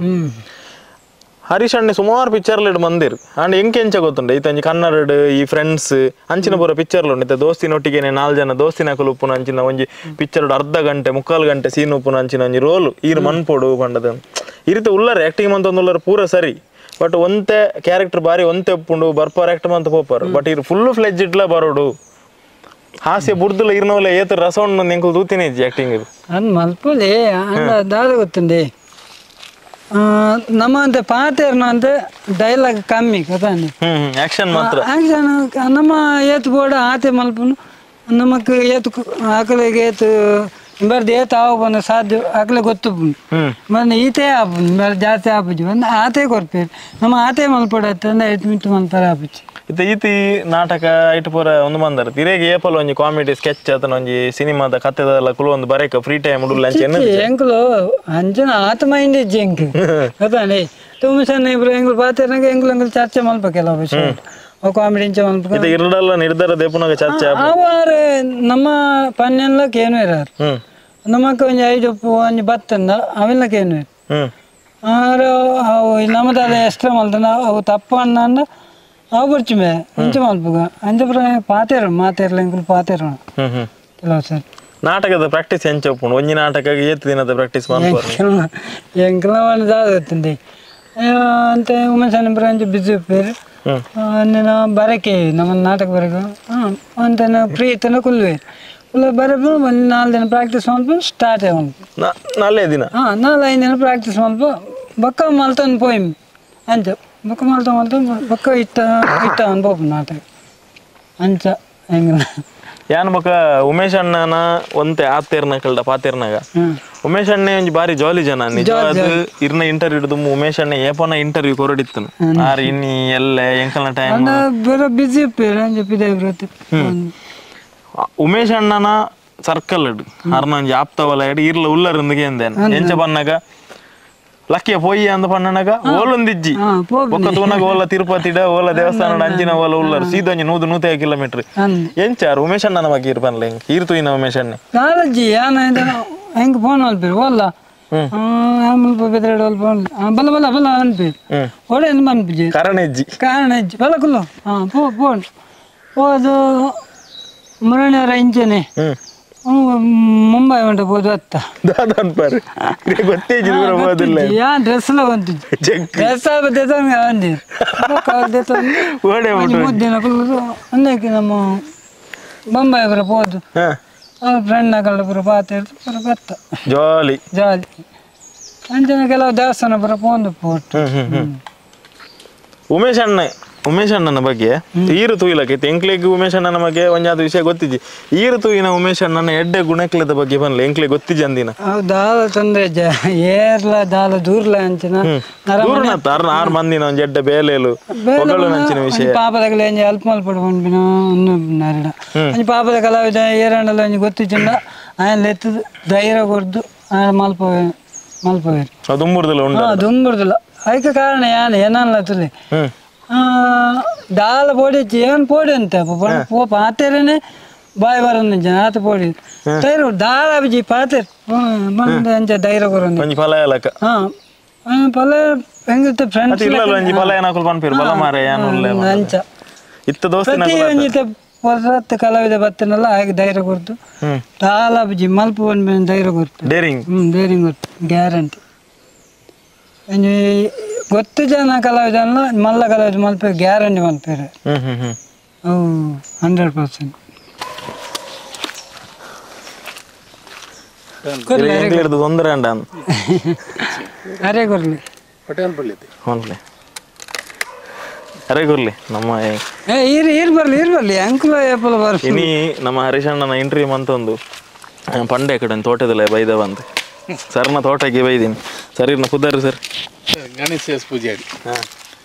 ಹರೀಶ್ ಅಣ್ಣೆ ಸುಮಾರು ಪಿಕ್ಚರ್ಲೆಡ್ ಮಂದಿರ್ ಅಂಡ್ ಎಂಕ್ ಎಂಚ ಗೊತ್ತುಂಡು ಈತ ಕನ್ನಡ ಈ ಫ್ರೆಂಡ್ಸ್ ಅಂಚಿನ ಪೂರ ಪಿಕ್ಚರ್ಲು ಉಂಡು ಇತ್ತೆ ದೋಸ್ತಿನೊಟ್ಟಿಗೆನೆ ನಾಲ್ ಜನ ದೋಸ್ತಿನ ಉಪ್ಪುನ ಅಂಚಿನ ಒಂಜಿ ಪಿಕ್ಚರ್ ಅರ್ಧ ಗಂಟೆ ಮುಕ್ಕಾಲು ಗಂಟೆ ಸೀನ್ ಉಪ್ಪುನ ಅಂಚಿನ ಒಂಜಿ ರೋಲು ಈರ್ ಮನ್ಪೊಡು ಪಂಡದ ಈ ರೀತಿ ಉಲ್ಲರ್ ಆಕ್ಟಿಂಗ್ ಮಂತ ಉಲ್ಲರ್ ಪೂರ ಸರಿ ಬಟ್ ಒಂತೆ ಕ್ಯಾರೆಕ್ಟರ್ ಬಾರಿ ಒಂತೆ ಉಪ್ಪುಂಡು ಬರ್ಪಾರ್ ಆಕ್ಟ್ ಮಂತ ಪೋಪರ್ ಬಟ್ ಇರ್ ಫುಲ್ ಫ್ಲೆಜ್ ಇಟ್ಲ ಬರೋಡು ಹಾಸ್ಯ ಬುಡ್ದುಲ ಇರ್ನವಲ್ಲ ಏತ ರಸ ಉಂಡು ಎಂಕುಲು ತೂತಿನೇ ಇಜ್ಜಿ ಆಕ್ಟಿಂಗ್ ಅಂದ್ ಮಲ್ಪೊಲಿ ಅಂಡ ದಾದ ಗೊತ್ತುಂಡಿ ನಮ್ಮ ಅಂತೆ ಪಾತೇರ್ನ ಅಂತೆ ಡೈಲಾಗ್ ಕಮ್ಮಿ ಗೊತ್ತಾಂಡಿ ಆಕ್ಷನ್ ಮಾತ್ರ ಆಕ್ಷನ್ ನಮ್ಮ ಏತು ಬೋರ್ಡ್ ಆತೆ ಮಲ್ಪುನು ನಮಕ್ ಏತು ಆಕಲಿಗೆ ಏತು ಬರ್ದು ಏತು ಆವು ಬಂದ ಸಾಧ್ಯ ಆಕಲೆ ಗೊತ್ತು ಬಂದು ಈತೆ ಆಪುಂಡು ಬೇರೆ ಜಾಸ್ತಿ ಆಪುಜಿ ಬಂದು ಆತೆ ಕೊರ್ಪೇರು ನಮ್ಮ ಆತೆ ಮಲ್ಪೊಡು ಅತ್ತಂದ ಏತು ಮಿತ್ತು ಮಲ್ಪರ ಆಪುಜಿ ಇತ್ತೆ ಈತಿ ನಾಟಕ ಐಟ್ ಪೂರ ಒಂದು ಮಂದರ ತಿರೇಗೆ ಏಪಲ್ ಒಂಜಿ ಕಾಮಿಡಿ ಸ್ಕೆಚ್ ಆತನ ಒಂಜಿ ಸಿನಿಮಾದ ಕಥೆದಲ್ಲ ಕುಲು ಒಂದು ಬರೇಕ ಫ್ರೀ ಟೈಮ್ ಉಡುಲ್ಲ ಅಂಚೆ ಎಂಕುಲು ಅಂಚನ ಆತ ಮೈಂಡ್ ಇಜ್ಜಿ ಎಂಕ್ ಗೊತ್ತಾಂಡಿ ತುಂಬ ಸಣ್ಣ ಇಬ್ರು ಎಂಕುಲು ಪಾತೆರ್ನಾಗ ಎಂಕುಲು ಎಂಕುಲು ಚರ್ಚೆ ಮಲ್ಪ ಕೆಲವು ವಿಷಯ ಕಾಮಿಡಿ ಇಂಚ ಮಲ್ಪ ಇತ್ತೆ ಇರಡಲ್ಲ ನಿರ್ಧಾರ ದೇಪುನಾಗ ಚರ್ಚೆ ಆವಾರು ನಮ್ಮ ಪನ್ನೆಲ್ಲಕ್ಕೆ ಏನು ಇರಾರು ನಮಕ್ ಒಂಜಿ ಐದು ಒಂಜಿ ಬತ್ತಂದ ಅವೆಲ್ಲಕ್ಕೆ ಏನು ಇರು ಆರು ಅವು ನಮ್ಮದಾದ ಎಕ್ಸ್ಟ್ರಾ ಮಲ್ತಂದ ಅವು ತಪ್ಪು ಅನ್ನ ಅವು ಬರ್ಚಿಮೆ ಅಂಚೆ ಮಲ್ಪುಗ ಅಂಚೆ ಪುರ ಪಾತೇರು ಮಾತೇರ್ಲ ಎಂಕುಲು ಪಾತೇರು ಕೆಲವು ಸರ್ ನಾಟಕದ ಪ್ರಾಕ್ಟೀಸ್ ಎಂಚ ಉಪ್ಪುಂಡು ಒಂಜಿ ನಾಟಕ ಏತ್ ದಿನದ ಪ್ರಾಕ್ಟೀಸ್ ಮಲ್ಪುವರು ಎಂಕುಲ ದಾದ ಗೊತ್ತುಂಡಿ ಅಂತ ಉಮೇಶನ ಬ್ರಾಂಚ್ ಬಿಜಿ ಉಪ್ಪೇರು ಅಂದಿನ ಬರಕೆ ನಮ್ಮ ನಾಟಕ ಬರಕ ಅಂತ ಫ್ರೀ ಇತ್ತನ ಕುಲ್ವೆ ಕುಲ್ಲ ಬರப்பு ಒಂದು 4 ದಿನ ಪ್ರಾಕ್ಟೀಸ್ ಮಲ್ಪ ಸ್ಟಾರ್ಟ್ ಮಲ್ಪ 4 ದಿನ ಹಾಂ 4-5 ದಿನ ಪ್ರಾಕ್ಟೀಸ್ ಮಲ್ಪ ಬೊಕ್ಕ ಮಲ್ತೊಂದು ಪೋಯ್ ಅಂಚ ಬೊಕ್ಕ ಮಲ್ತ ಮಲ್ತ ಬೊಕ್ಕ ಇಟ್ಟ ಇಟ್ಟ ಅನ್ಬೋದು ನಾಟಕ ಅಂಚ ಹೆಂಗಿಲ್ಲ ಯಾನ್ ಬೊಕ್ಕ ಉಮೇಶ್ ಅಣ್ಣನ ಒಂತೆ ಆತೇರ್ನ ಕಲ್ಡ ಪಾತೇರ್ನಾಗ ಉಮೇಶ್ ಅಣ್ಣೆ ಒಂಜಿ ಬಾರಿ ಜಾಲಿ ಜನ ನಿಜವಾದ ಇರ್ನ ಇಂಟರ್ವ್ಯೂ ದುಮ್ಮು ಉಮೇಶ್ ಅಣ್ಣೆ ಏಪನ ಇಂಟರ್ವ್ಯೂ ಕೊರಡಿತ್ತನು ಆರ್ ಇನ್ನಿ ಎಲ್ಲ ಎಂಕಲ್ನ ಟೈಮ್ ಬೇರೆ ಬಿಜಿ ಅಂಚ ಉಮೇಶ್ ಅಣ್ಣನ ಸರ್ಕಲ್ ಅರ್ನ ಒಂಜಿ ಆಪ್ತವಲ ಇರ್ಲ ಉಲ್ಲರಿಂದಿಗೆ ಎಂದೇನು ಎಂಚ ಬನ್ನಾಗ ಲಕ್ಕಿಯ ಪೋಯಿ ಅಂದ ಪಣ್ಣನಾಗ ಓಲೊಂದಿಜ್ಜಿ ಬೊಕ್ಕ ತೂನಾಗ ಓಲ ತಿರುಪತಿಡ ಓಲ ದೇವಸ್ಥಾನ ಅಂಚಿನ ಓಲ ಉಲ್ಲರು ಸೀದೊಂಜಿ 100-150 ಕಿಲೋಮೀಟರ್ ಎಂಚಾರು ಉಮೇಶ್ ಅಣ್ಣನ ಬಗ್ಗೆ ಇರ್ಪನ್ಲ ಹೆಂಗ್ ಈರ್ ತೂಯಿನ ಉಮೇಶ್ ಅಣ್ಣೆ ಕಾಲಜ್ಜಿ ಯಾನ ಹೆಂಗ್ ಫೋನ್ ಅಲ್ಪೇರು ಓಲ್ಲ ಮುಲ್ಪ ಬೆದ್ರಡ್ ಓಲ್ ಫೋನ್ ಬಲ ಬಲ ಬಲ ಅನ್ಪೇರು ಓಡೆ ಅನ್ಪುಜಿ ಕಾರಣ ಇಜ್ಜಿ ಕಾರಣ ಇಜ್ಜಿ ಬಲ ಕುಲ್ಲು ಹಾಂ ಪೋ ಫೋನ್ ಹೋದು ಮುರಣಿಯವರ ಇಂಚನೆ ಮುಂಬೈ ಉಂಟು ಹೋದು ಅತ್ತ ಯಾ ಡ್ರೆಸ್ ಎಲ್ಲ ಬಂತಿದ್ದು ಡ್ರೆಸ್ ಮುದ್ದಿನ ಕುಲ್ಲು ಅಂದಕ್ಕೆ ನಮ್ಮ ಬೊಂಬೈ ಪುರ ಹೋದು ಅವ್ರ ಫ್ರೆಂಡ್ ಕಳ್ಳ ಪುರ ಪಾತೆ ಪುರ ಬತ್ತ ಜಾಲಿ ಜಾಲಿ ಅಂಚನೆ ಕೆಲವು ದೇವಸ್ಥಾನ ಪುರ ಪೋಂದು ಪೋಟು. ಉಮೇಶ್ ಅಣ್ಣ ಉಮೇಶ್ ಅಣ್ಣನ ಬಗ್ಗೆ ಈರು ತೂಯಿಲಕ್ಕೆ ಎಂಕ್ಲೆಗ್ ಉಮೇಶ್ ಅಣ್ಣನ ಬಗ್ಗೆ ಒಂಜಾದ ವಿಷಯ ಗೊತ್ತಿಜ್ಜಿ ಈರು ತೂಯಿನ ಉಮೇಶ್ ಅಣ್ಣನ ಎಡ್ಡೆ ಗುಣಕ್ಲದ ಬಗ್ಗೆ ಬನ್ಲ ಎಂಕ್ಲೆ ಗೊತ್ತಿಜ್ಜಿ ಅಂದಿನ ದಾಲ ತೊಂದ್ರೆ ಏರ್ಲ ದಾಲ ದೂರ್ಲ ಅಂಚಿನ ದೂರ್ನ ತಾರ್ನ 6 ಮಂದಿನ ಒಂಜಿ ಎಡ್ಡೆ ಬೇಲೆಲು ಒಗಳು ನಂಚಿನ ವಿಷಯ ಪಾಪದಗಲ ಒಂಜಿ ಅಲ್ಪ ಮಲ್ಪಡು ಪನ್ಪಿನ ಒಂದು ನರಡ ಒಂಜಿ ಪಾಪದ ಕಲಾವಿದ ಏರಂಡಲ ಒಂಜಿ ಗೊತ್ತಿಜ್ಜಿಂಡ ಆಯನ್ ಲೆತ್ತದು ಧೈರ್ಯ ಕೊರ್ದು ಆಯನ ಮಲ್ಪವೆ ಮಲ್ಪವೇರು ದುಂಬುರ್ದಲ ಉಂಡು ದುಂಬುರ್ದಲ ಅದಕ್ಕೆ ಕಾರಣ ಯಾನ್ ಏನಲ್ಲ ತುಲೆ ದಾಲ ಪೋಡಿಚ್ಚಿ ಏನ್ ಪೋಡಿ ಅಂತ ಪೋ ಪಾತೆರನೆ ಬಾಯ್ ಬರೋದು ಜನ ಆತ ಪೋಡಿ ತೈರು ದಾಲ ಅಬಿಜಿ ಪಾತೆರ್ ಬಂದ ಅಂಚ ಧೈರ್ಯ ಕೊರೊಂದು ಒಂಜಿ ಫಲ ಲಕ ಹಾಂ ಫಲ ಹೆಂಗಿತ್ತು ಫ್ರೆಂಡ್ಸ್ ಇಲ್ಲ ಒಂಜಿ ಫಲ ಏನಕುಲ್ ಪನ್ಪೇರು ಬಲ ಮಾರೆ ಯಾನ್ ಉಲ್ಲೆ ಅಂಚ ಇತ್ತ ದೋಸ್ತಿನ ಪ್ರತಿ ಒಂಜಿತ ಹೊಸತ್ ಕಲಾವಿದ ಬತ್ತನಲ್ಲ ಹಾಗೆ ಧೈರ್ಯ ಕೊರ್ತು ದಾಲ ಅಬಿಜಿ ಮಲ್ಪ ಬಂದ ಧೈರ್ಯ ಕೊರ್ತು ಡೇರಿಂಗ್ ಡೇರಿಂಗ್ ಕೊರ್ತು ಗ್ಯಾರಂಟಿ ಒಂಜಿ ಗೊತ್ತು ಜನ ಕಲಾವಿದಲ್ಲ ಮಲ್ಲ ಕಲಾವಿದ ಮಲ್ಪೆ ಗ್ಯಾರಂಟಿ ಮಲ್ಪೇರು ಅವು 100%. ತೊಂದರೆ ಅರೆ ಕೊರ್ಲಿ ಅರೆ ಕೊರ್ಲಿ ನಮ್ಮ ಈರ್ ಈರ್ ಬರ್ಲಿ ಈರ್ ಬರ್ಲಿ ಅಂಕುಲ ಏಪಲ ಬರ್ಲಿ ಇನಿ ನಮ್ಮ ಹರೀಶಣ್ಣನ ಇಂಟರ್ವ್ಯೂ ಮಂತೊಂದು ಪಂಡೆ ಕಡೆ ತೋಟದಲ್ಲ ಬೈದವಂತ ಸರ್ನ ತೋಟಕ್ಕೆ ಬೈದೀನಿ ಸರ್ ಇರ್ನ ಪುದಾರು ಸರ್ ಗಣೇಶ ಎಸ್ ಪೂಜಾರಿ ಹಾಂ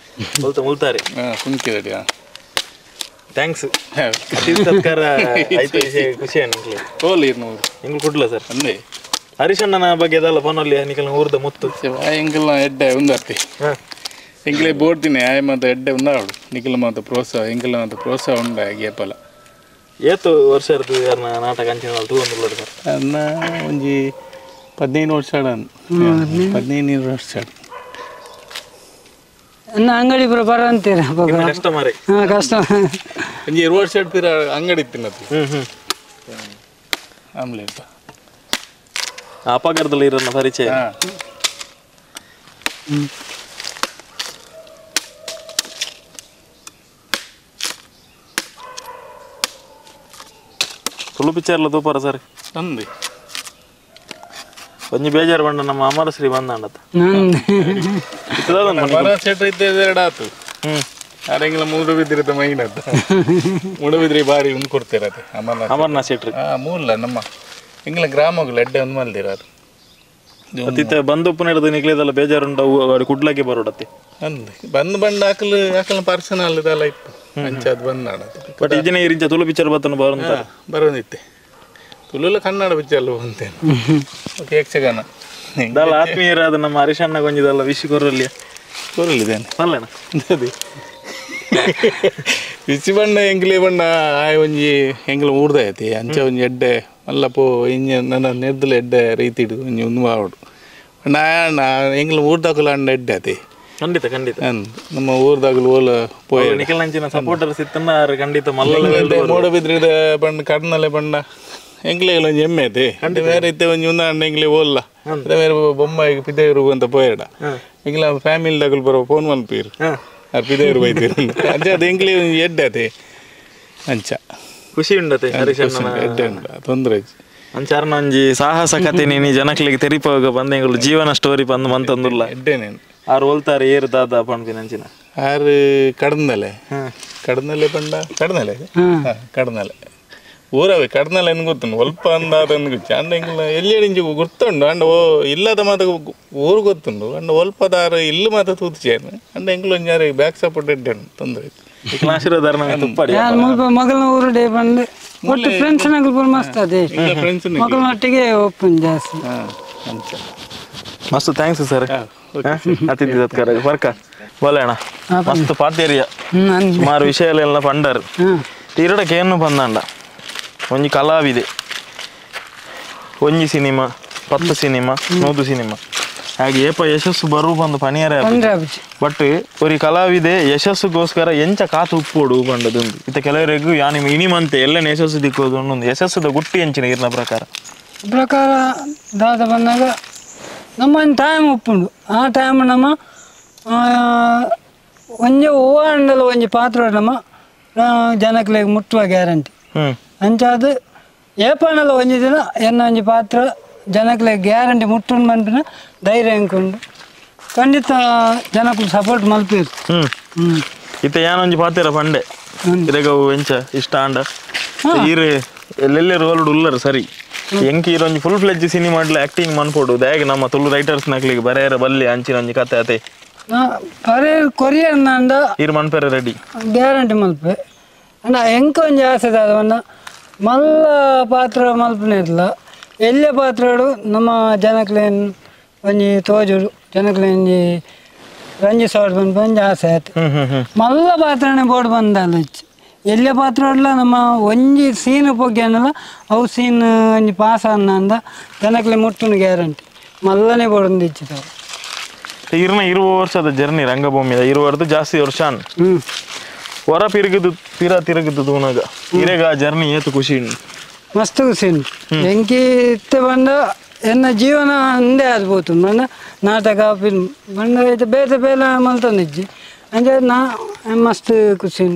ಮುಲ್ತ ಮುಲ್ತಾರೆ ಹಾಂ ಕುಂಕಿದಡಿ ಹಾಂ thanks ಸತ್ಕಾರ ಆಯ್ತು ಖುಷಿ ನಿಂಗೆ ಹೋಲಿ ನೂರು ಎಂಗ್ಳು ಕೊಡ್ಲ ಸರ್ ಅಂದೆ ಹರೀಶಣ್ಣನ ಬಗ್ಗೆ ಅದಲ್ಲ ಫೋನಲ್ಲಿ ನಿಕಲ್ನ ಊರ್ದ ಮುತ್ತು ಎಂಕಲ್ನ ಎಡ್ಡೆ ಉಂದರ್ತಿ ಎಂಕ್ಲೆ ಬೋಡ್ತೀನಿ ಆಯ್ ಮಾತ ಎಡ್ಡೆ ಉಂದಾವಡು ನಿಖಲ ಮಾತ ಪ್ರೋತ್ಸಾಹ ಎಂಕಲ್ನ ಮಾತ ಪ್ರೋತ್ಸಾಹ ಉಂಡ ಗೇಪಲ ಏತು ವರ್ಷ ಇರ್ತದೆ ಯಾರನ್ನ ನಾಟಕ ಅಂಚಿನ ತೂಗೊಂದುಳ್ಳರು ಸರ್ ಅನ್ನ ಒಂಜಿ 15 ವರ್ಷ 15 ವರ್ಷ ಅಂಗಡಿ ಪೂರ ಬರ ಅಂತೀರ ಕಸ್ಟಮರ್ ಹಾಂ ಕಸ್ಟಮರ್ ಒಂಜಿ 2 ವರ್ಷ ಪಿರ ಅಂಗಡಿ ತಿನ್ನದು ಆಮ್ಲೆಟ್ ಅಪಗರದಲ್ಲಿ ಇರೋನ ಪರಿಚಯ ತುಳು ಪಿಕ್ಚರ್ಲ ತೂಪಾರ ಸರ್ ಅಂದೆ ಒಂಜಿ ಬೇಜಾರು ಬಂಡ ನಮ್ಮ ಅಮರಶ್ರೀ ಬಂದಾಂಡತ್ತ ಎರಡಾತು ಅರೆಂಗಿಲ್ಲ ಮೂಡುಬಿದ್ರಿದ ಮೈನತ್ತ ಮೂಡುಬಿದ್ರಿ ಬಾರಿ ಉಂದು ಕೊಡ್ತೀರತ್ತೆ ಅಮರ್ನಾಥ್ ಶೆಟ್ರಿ ಮೂಲ ನಮ್ಮ ಎಂಗ್ಲ ಗ್ರಾಮಗಳು ಎಡ್ಡೆ ಒಂದು ಮಲ್ದಿರ ಅತಿತ ಬಂದು ಉಪ್ಪು ನಡೆದು ನಿಕ್ಲೇದಲ್ಲ ಬೇಜಾರುಂಡ ಕುಡ್ಲಕ್ಕೆ ಬರೋಡತ್ತೆ ಅಂದ್ ಬಂದು ಬಂದು ಹಾಕಲು ಹಾಕಲು ಪರ್ಸನಲ್ ಇದೆಲ್ಲ ಇತ್ತು ಅಂಚಾದ್ ಬಂದು ಬಟ್ ಇಜನೆ ಇರಿಂಚ ತುಳು ಪಿಕ್ಚರ್ ಬತ್ತನ ಬರೋಂತ ಬರೋದಿತ್ತೆ ತುಳುಲ ಕನ್ನಡ ಪಿಕ್ಚರ್ ಬಂತೇನೆ ಓಕೆ ಯಕ್ಷಗಾನ ದಲ್ಲ ಆತ್ಮೀಯರಾದ ನಮ್ಮ ಹರೀಶಣ್ಣ ಗೊಂಜಿದಲ್ಲ ವಿಶ್ ಕೊರಲಿಯ ಕೊರಲಿದ್ದೇನೆ ಅಲ್ಲಣ್ಣ ಅದೇ ವಿಶ್ ಬಣ್ಣ ಎಂಗ್ಲೇ ಬಣ್ಣ ಆಯ್ ಒಂಜಿ ಎಂಗ್ಲ ಊರ್ದ ಐತಿ ಅಂಚೆ ಒಂಜಿ ಎಡ್ಡೆ ಅಲ್ಲ ಪೋ ಇಂಜ ನನ್ನ ನೆರ್ದಲ ಎಡ್ಡೆ ರೀತಿ ಇಡು ಒಂಜಿ ಒಂದು ಆವಡು ಬಣ್ಣ ಎಂಗ್ಲ ಊರ್ದಾಗಲ ಅಣ್ಣ ಎಡ್ಡೆ ಆತಿ ಖಂಡಿತ ಖಂಡಿತ ನಮ್ಮ ಊರ್ದಾಗಲು ಓಲ ಪೋಯ ನಿಖಲ್ನಂಚಿನ ಸಪೋರ್ಟರ್ಸ್ ಇತ್ತನ್ನ ಖಂಡಿತ ಮಲ್ಲ ಮೂಡಬಿದ್ರಿದ ಬಣ್ಣ ಕರ್ನಲೆ ಬಣ್ಣ ಎಂಗ್ಲೇ ಒಂಜಿ ಎಮ್ಮೆ ಐತಿ ಬೇರೆ ಇತ್ತೆ ಒಂಜಿ ಒಂದು ಅಣ್ಣ ಎಂಗ್ಲೇ ಓಲ್ಲ ಅದೇ ಮೇರೆ ಬೊಮ್ಮಾಯಿಗೆ ಪಿದೈರು ಅಂತ ಪೋಯಡ ಎಂಗ್ಲ ಫ್ಯಾಮಿಲಿ ದಗಲ್ ಬರೋ ಫೋನ್ ಮನ್ಪೀರು ಆರ್ ಪಿದೈರು ಬೈತೀರು ಅಂಚ ಅದು ಎಂಗ್ಲಿ ಎಡ್ಡೆ ಅದೇ ಅಂಚ ಖುಷಿ ಉಂಡತೆ ಎಡ್ಡೆ ಉಂಡ ತೊಂದರೆ ಅಂಚಾರನ ಒಂಜಿ ಸಾಹಸ ಕತೆ ನೀನಿ ಜನಕ್ಲಿಗೆ ತೆರಿಪೋಗ ಬಂದ ಎಂಗಳು ಜೀವನ ಸ್ಟೋರಿ ಬಂದು ಮಂತಂದುಲ್ಲ ಎಡ್ಡೆನೇನು ಆರು ಓಲ್ತಾರೆ ಏರು ದಾದ ಪಣ್ಪಿನ ಅಂಚಿನ ಆರು ಕಡನಲೆ ಕಡನಲೆ ಪಂಡ ಕಡನಲೆ ಕಡನಲೆ ಊರವೇ ಕಡನಲೆ ಏನು ಗೊತ್ತುಂಡು ಒಲ್ಪ ಅಂದಾದ ಗೊತ್ತು ಅಂಡ ಎಂಗ್ಲ ಎಲ್ಲಿ ಇಂಚು ಗೊತ್ತುಂಡು ಅಂಡ ಓ ಇಲ್ಲದ ಮಾತ ಊರು ಗೊತ್ತುಂಡು ಅಂಡ ಒಲ್ಪದಾರು ಇಲ್ಲು ಮಾತ ತೂತು ಅಂಡ ಎಂಗ್ಲ ಒಂಜಾರು ಬ್ಯಾಕ್ ಸಪೋರ್ಟ್ ಎಡ್ಡೆ ತೊಂದರೆ ಮಗನ ಊರು ಡೇ ಬಂದು ಒಟ್ಟು ಫ್ರೆಂಡ್ಸ್ ನಗಲ್ ಪೂರ ಮಸ್ತ್ ಅದೇ ಮಕ್ಕಳೊಟ್ಟಿಗೆ ಓಪನ್ ಜಾಸ್ತಿ ಮಸ್ತ್ thanks sir ಅತಿಥಿ ಸತ್ಕಾರ ವರ್ಕ ಬಲೆ ಅಣ್ಣ ಮಸ್ತ್ ಪಾತೇರಿಯ ಸುಮಾರು ವಿಷಯ ಪಂಡರ್ ತೀರಡಕ್ಕೆ ಏನು ಬಂದಂಡ ಒಂಜಿ ಕಲಾವಿದೆ ಒಂಜಿ cinema 10 cinema 100 cinema ಹಾಗೆ ಏಪ ಯಶಸ್ಸು ಬರು ಬಂದು ಪನಿಯರ ಬಟ್ ಒರಿ ಕಲಾವಿದೆ ಯಶಸ್ಸುಗೋಸ್ಕರ ಎಂಚ ಕಾತು ಉಪ್ಪೋಡು ಬಂಡದೊಂದು ಇತ್ತ ಕೆಲವರಿಗೂ ಯಾನಿ ಇನಿಮಂತೆ ಎಲ್ಲ ಯಶಸ್ಸು ದಿಕ್ಕೋದು ಒಂದೊಂದು ಯಶಸ್ಸುದ ಗುಟ್ಟಿ ಎಂಚಿನ ಇರ್ನ ಪ್ರಕಾರ ಪ್ರಕಾರ ದಾದ ಬಂದಾಗ ನಮ್ಮ ಒಂದು ಟೈಮ್ ಉಪ್ಪುಂಡು ಆ ಟೈಮ್ ನಮ್ಮ ಒಂಜಿ ಹೂವು ಅಂಡಲ ಒಂಜಿ ಪಾತ್ರ ನಮ್ಮ ಜನಕ್ಲೆಗ್ ಮುಟ್ಟುವ ಗ್ಯಾರಂಟಿ ಅಂಚಾದ ಏಪಣಲ ಒಂಜಿ ದಿನ ಎನ್ನ ಒಂಜಿ ಪಾತ್ರ ಜನಕ್ಲೆಗ್ ಗ್ಯಾರಂಟಿ ಮುಟ್ಟುಂಡು ಮನ್ಪಿನ ಧೈರ್ಯ ಎಂಕುಂಡು ಖಂಡಿತ ಜನಕ್ಕೂ ಸಪೋರ್ಟ್ ಮಲ್ಪೇರು ಇತ್ತ ಯಾನೊಂಜಿ ಪಾತ್ರ ಪಂಡೆ ಇರೆಗ ಎಂಚ ಇಷ್ಟ ಅಂಡ ಈರು ಎಲ್ಲೆಲ್ಲಿ ರೋಲ್ ಉಲ್ಲರು ಸರಿ ಎಂಕಿ ಒಂಜಿ full fledge cinema acting ಮನ್ಪೋಡು ದಾಯಗ ನಮ್ಮ ತುಳು ರೈಟರ್ಸ್ ನಕ್ಲಿಗೆ ಬರೆಯರ ಬಲ್ಲಿ ಅಂಚಿನ ಒಂಜಿ ಕತೆ ಅತೆ ಬರೆ ಕೊರಿಯರ್ ನಂದ ಈರ್ ಮನ್ಪೆರೆ ರೆಡಿ ಗ್ಯಾರಂಟಿ ಮಲ್ಪೆ ಅಂಡ ಎಂಕ ಒಂಜಿ ಆಸೆ ದಾದ ಮಲ್ಲ ಪಾತ್ರ ಮಲ್ಪನೆ ಇರಲ್ಲ ಎಲ್ಲೇ ಪಾತ್ರಡು ನಮ್ಮ ಜನಕ್ಲೇನ್ ಒಂಜಿ ತೋಜುಡು ಜನಕ್ಲೇನ್ ಒಂಜಿ ರಂಜಿಸೋಡು ಬಂದು ಒಂಜಿ ಆಸೆ ಆಯ್ತು ಮಲ್ಲ ಪಾತ್ರನೇ ಬೋರ್ಡ್ ಬಂದಲ್ಲ ಎಲ್ಲೇ ಪಾತ್ರ ನಮ್ಮ ಒಂಜಿ ಸೀನ್ ಪೊಗ್ಗೆನಲ್ಲ ಅವು ಸೀನ್ ಒಂಜಿ ಪಾಸ್ ಅಂದ ಜನಕ್ಲೆ ಮುಟ್ಟುನು ಗ್ಯಾರಂಟಿ ಮಲ್ಲನೇ ಬೋರ್ಡ್ ಇಚ್ಚಿತಾವೆ ಇರ್ನ 20 ವರ್ಷದ ಜರ್ನಿ ರಂಗಭೂಮಿದ 20 ಜಾಸ್ತಿ ವರ್ಷ ಹೊರ ತಿರುಗಿದು ತೀರಾ ತಿರುಗಿದ್ದು ತೂನಾಗ ಇರೆಗ ಜರ್ನಿ ಏತು ಖುಷಿ ಮಸ್ತ್ ಖುಷಿ ಎಂಕಿ ಇತ್ತೆ ಬಂದ ಎನ್ನ ಜೀವನ ಅಂದೇ ಆಗ್ಬೋದು ಬಂದ ನಾಟಕ ಫಿಲ್ಮ್ ಬಂದ ಇದು ಬೇರೆ ಬೇರೆ ಮಲ್ತಂದಿಜ್ಜಿ ಅಂದರೆ ನಾ ಮಸ್ತ್ ಖುಷಿ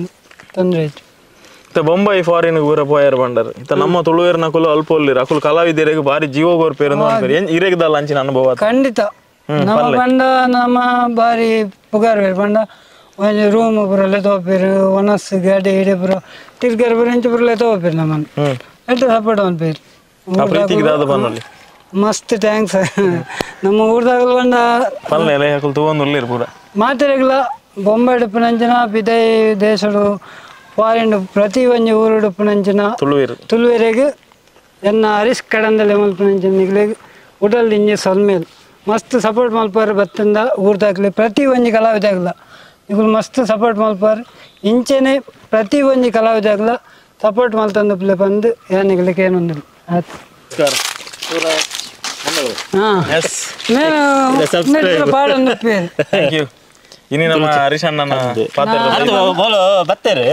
ತೊಂದರೆ ಆಯ್ತು ಇತ್ತ ಬೊಂಬೈ ಫಾರಿನ್ ಊರ ಪೋಯರ್ ಬಂಡರ್ ಇತ್ತ ನಮ್ಮ ತುಳುವೇರ್ನ ಕುಲು ಅಲ್ಪ ಒಲ್ಲಿರು ಅಕುಲು ಕಲಾವಿದರಿಗೆ ಭಾರಿ ಜೀವ ಗೋರ್ಪೇರು ಇರೆಗದಲ್ಲ ಅಂಚಿನ ಅನುಭವ ಖಂಡಿತ ನಮ್ಮ ಬಂಡ ನಮ್ಮ ಭಾರಿ ಪುಗಾರ್ ಬಂಡ ಒಂಜಿ ರೂಮ್ ಪೂರಲ್ಲೇ ತೋಪೇರು ಒನಸ್ ಗಾಡಿ ಇಡೆ ಪೂರ ತಿರ್ಗಾರ ಪೂರ ಇಂಚ ಪೂರಲ್ಲೇ ತೋಪೇರು ನಮ್ಮನ್ನು ಎಡ್ಡೆ ಸಪೋರ್ಟ್ ಅನ್ಪೇರು ಮಸ್ತ್ thanks ನಮ್ಮ ಊರ್ದಾಗಲು ಬಂಡ ಪೂರ ಮಾತೆರೆಗ್ಲ ಬೊಂಬೈ ಡುಪ್ಪುನಂಚಿನ ಪಿದೈ ದೇಶಡು ಫಾರಿನ್ ಪ್ರತಿ ಒಂಜಿ ಊರು ಡುಪ್ಪುನಂಚಿನ ತುಳುವೆರೆಗ್ ಎನ್ನ ಹರೀಶ್ ಕಡಂದಲೆ ಮಲ್ಪುನಂಚಿನ ನಿಗ್ಲೆಗ್ ಉಡಲ್ ಇಂಜಿ ಸೊಲ್ಮೇಲ್ ಮಸ್ತ್ ಸಪೋರ್ಟ್ ಮಲ್ಪಾರು ಬತ್ತಂದ ಊರ್ದಾಗ್ಲಿ ಪ್ರತಿ ಒಂಜಿ ಕಲಾವಿದಾಗ್ಲ ಇಗಳು ಮಸ್ತ್ ಸಪೋರ್ಟ್ ಮಲ್ಪಾರು ಇಂಚೆನೆ ಪ್ರತಿ ಒಂಜಿ ಕಲಾವಿದಾಗ್ಲ ಸಪೋರ್ಟ್ ಮಲ್ತಂದು ಪ್ಲೆ ಬಂದು ಯಾನಿಗ್ಲಿಕ್ಕೆ ಏನೊಂದಿಲ್ಲ ಆಯ್ತು ಹಾಂ ಪಾಡೊಂದು thank you ಇನಿ ನಮ್ಮ ಹರೀಶ್ ಅಣ್ಣನ ಪಾತ್ರ ಬತ್ತೇರು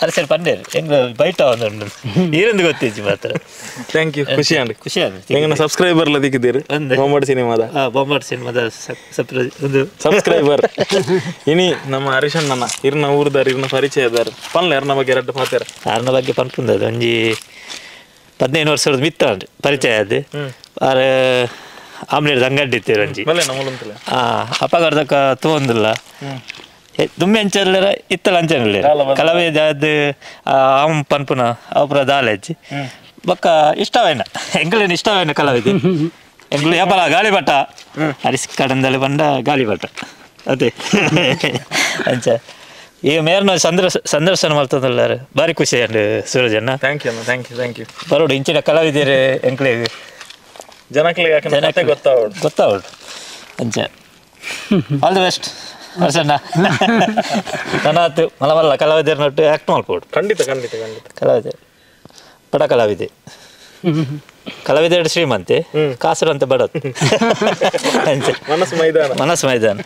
ಅರಸರು ಪಂಡೇರು ಹೆಂಗ ಬೈಟ ಒಂದು ನೀರೊಂದು ಗೊತ್ತಿಜ್ಜಿ ಮಾತ್ರ thank you ಖುಷಿ ಅಂಡ್ ಖುಷಿ ಆಂಡ್ ಹೆಂಗನ ಸಬ್ಸ್ಕ್ರೈಬರ್ ಲ ದಿಕ್ಕಿದ್ದೀರಿ ಬೊಂಬಾಟ್ ಸಿನಿಮಾದ ಬೊಂಬಾಟ್ ಸಿನಿಮಾದ ಒಂದು ಸಬ್ಸ್ಕ್ರೈಬರ್ ಇನಿ ನಮ್ಮ ಹರೀಶ್ ಅಣ್ಣನ ಇರ್ನ ಊರ್ದಾರ್ ಇರ್ನ ಪರಿಚಯದಾರ್ ಪನ್ಲೆ ಅರ್ನ ಬಗ್ಗೆ ಎರಡು ಪಾತ್ರ ಅರ್ನ ಬಗ್ಗೆ ಪನ್ಪುಂದದು ಒಂಜಿ 15 ವರ್ಷದ ಮಿತ್ತ ಪರಿಚಯ ಅದು ಆರ್ ಆಮ್ಲೇಟ್ ಅಂಗಡಿ ಇತ್ತೀರ ಒಂಜಿ ಅಪ್ಪಗರ್ದಕ್ಕ ತೋಂದಿಲ್ಲ ದುಮ್ಮೆ ಅಂಚಲ್ಲರ ಇತ್ತಲ ಅಂಚನಲ್ಲ ಕಲವೆ ಅದು ಆಮ್ ಪನ್ಪುನ ಅವಪುರ ದಾಲೆಜ್ಜಿ ಬೊಕ್ಕ ಇಷ್ಟವೇನ ಎಂಗ್ಲೇನು ಇಷ್ಟವೇನ ಕಲವಿದೆ ಎಂಗ್ಲು ಯಾಪಲ ಗಾಳಿಪಟ ಹರಿಸ್ ಕಡಂದಲ್ಲಿ ಬಂಡ ಗಾಳಿಪಟ ಅದೇ ಅಂಚ ಈಗ ಮೇರ್ನ ಸಂದರ್ಶನ ಮಾಡ್ತದಲ್ಲ ಭಾರಿ ಖುಷಿ ಅಂಡ್ ಸೂರಜಣ್ಣ thank you thank you thank you ಬರೋಡು ಇಂಚಿನ ಕಲಾವಿದ್ದೀರಿ ಎಂಕ್ಲೇಗ್ ಜನಕ್ಲಿಗೆ ಗೊತ್ತಾವಡು ಗೊತ್ತಾವಡು ಅಂಚ all the best ಹರ್ಷಣ್ಣ ನನ್ನಾತು ಮಲಮಲ್ಲ ಕಲಾವಿದರನ್ನೊಟ್ಟು ಆ್ಯಕ್ಟ್ ಮಾಡ್ಕೊಡು ಖಂಡಿತ ಖಂಡಿತ ಖಂಡಿತ ಕಲಾವಿದೆ ಬಡ ಕಲಾವಿದೆ ಕಲಾವಿದ ಶ್ರೀಮಂತೆ ಕಾಸರು ಅಂತ ಬಡತ್ ಮನಸ್ಸು ಮೈದಾನ ಮನಸ್ಸು ಮೈದಾನ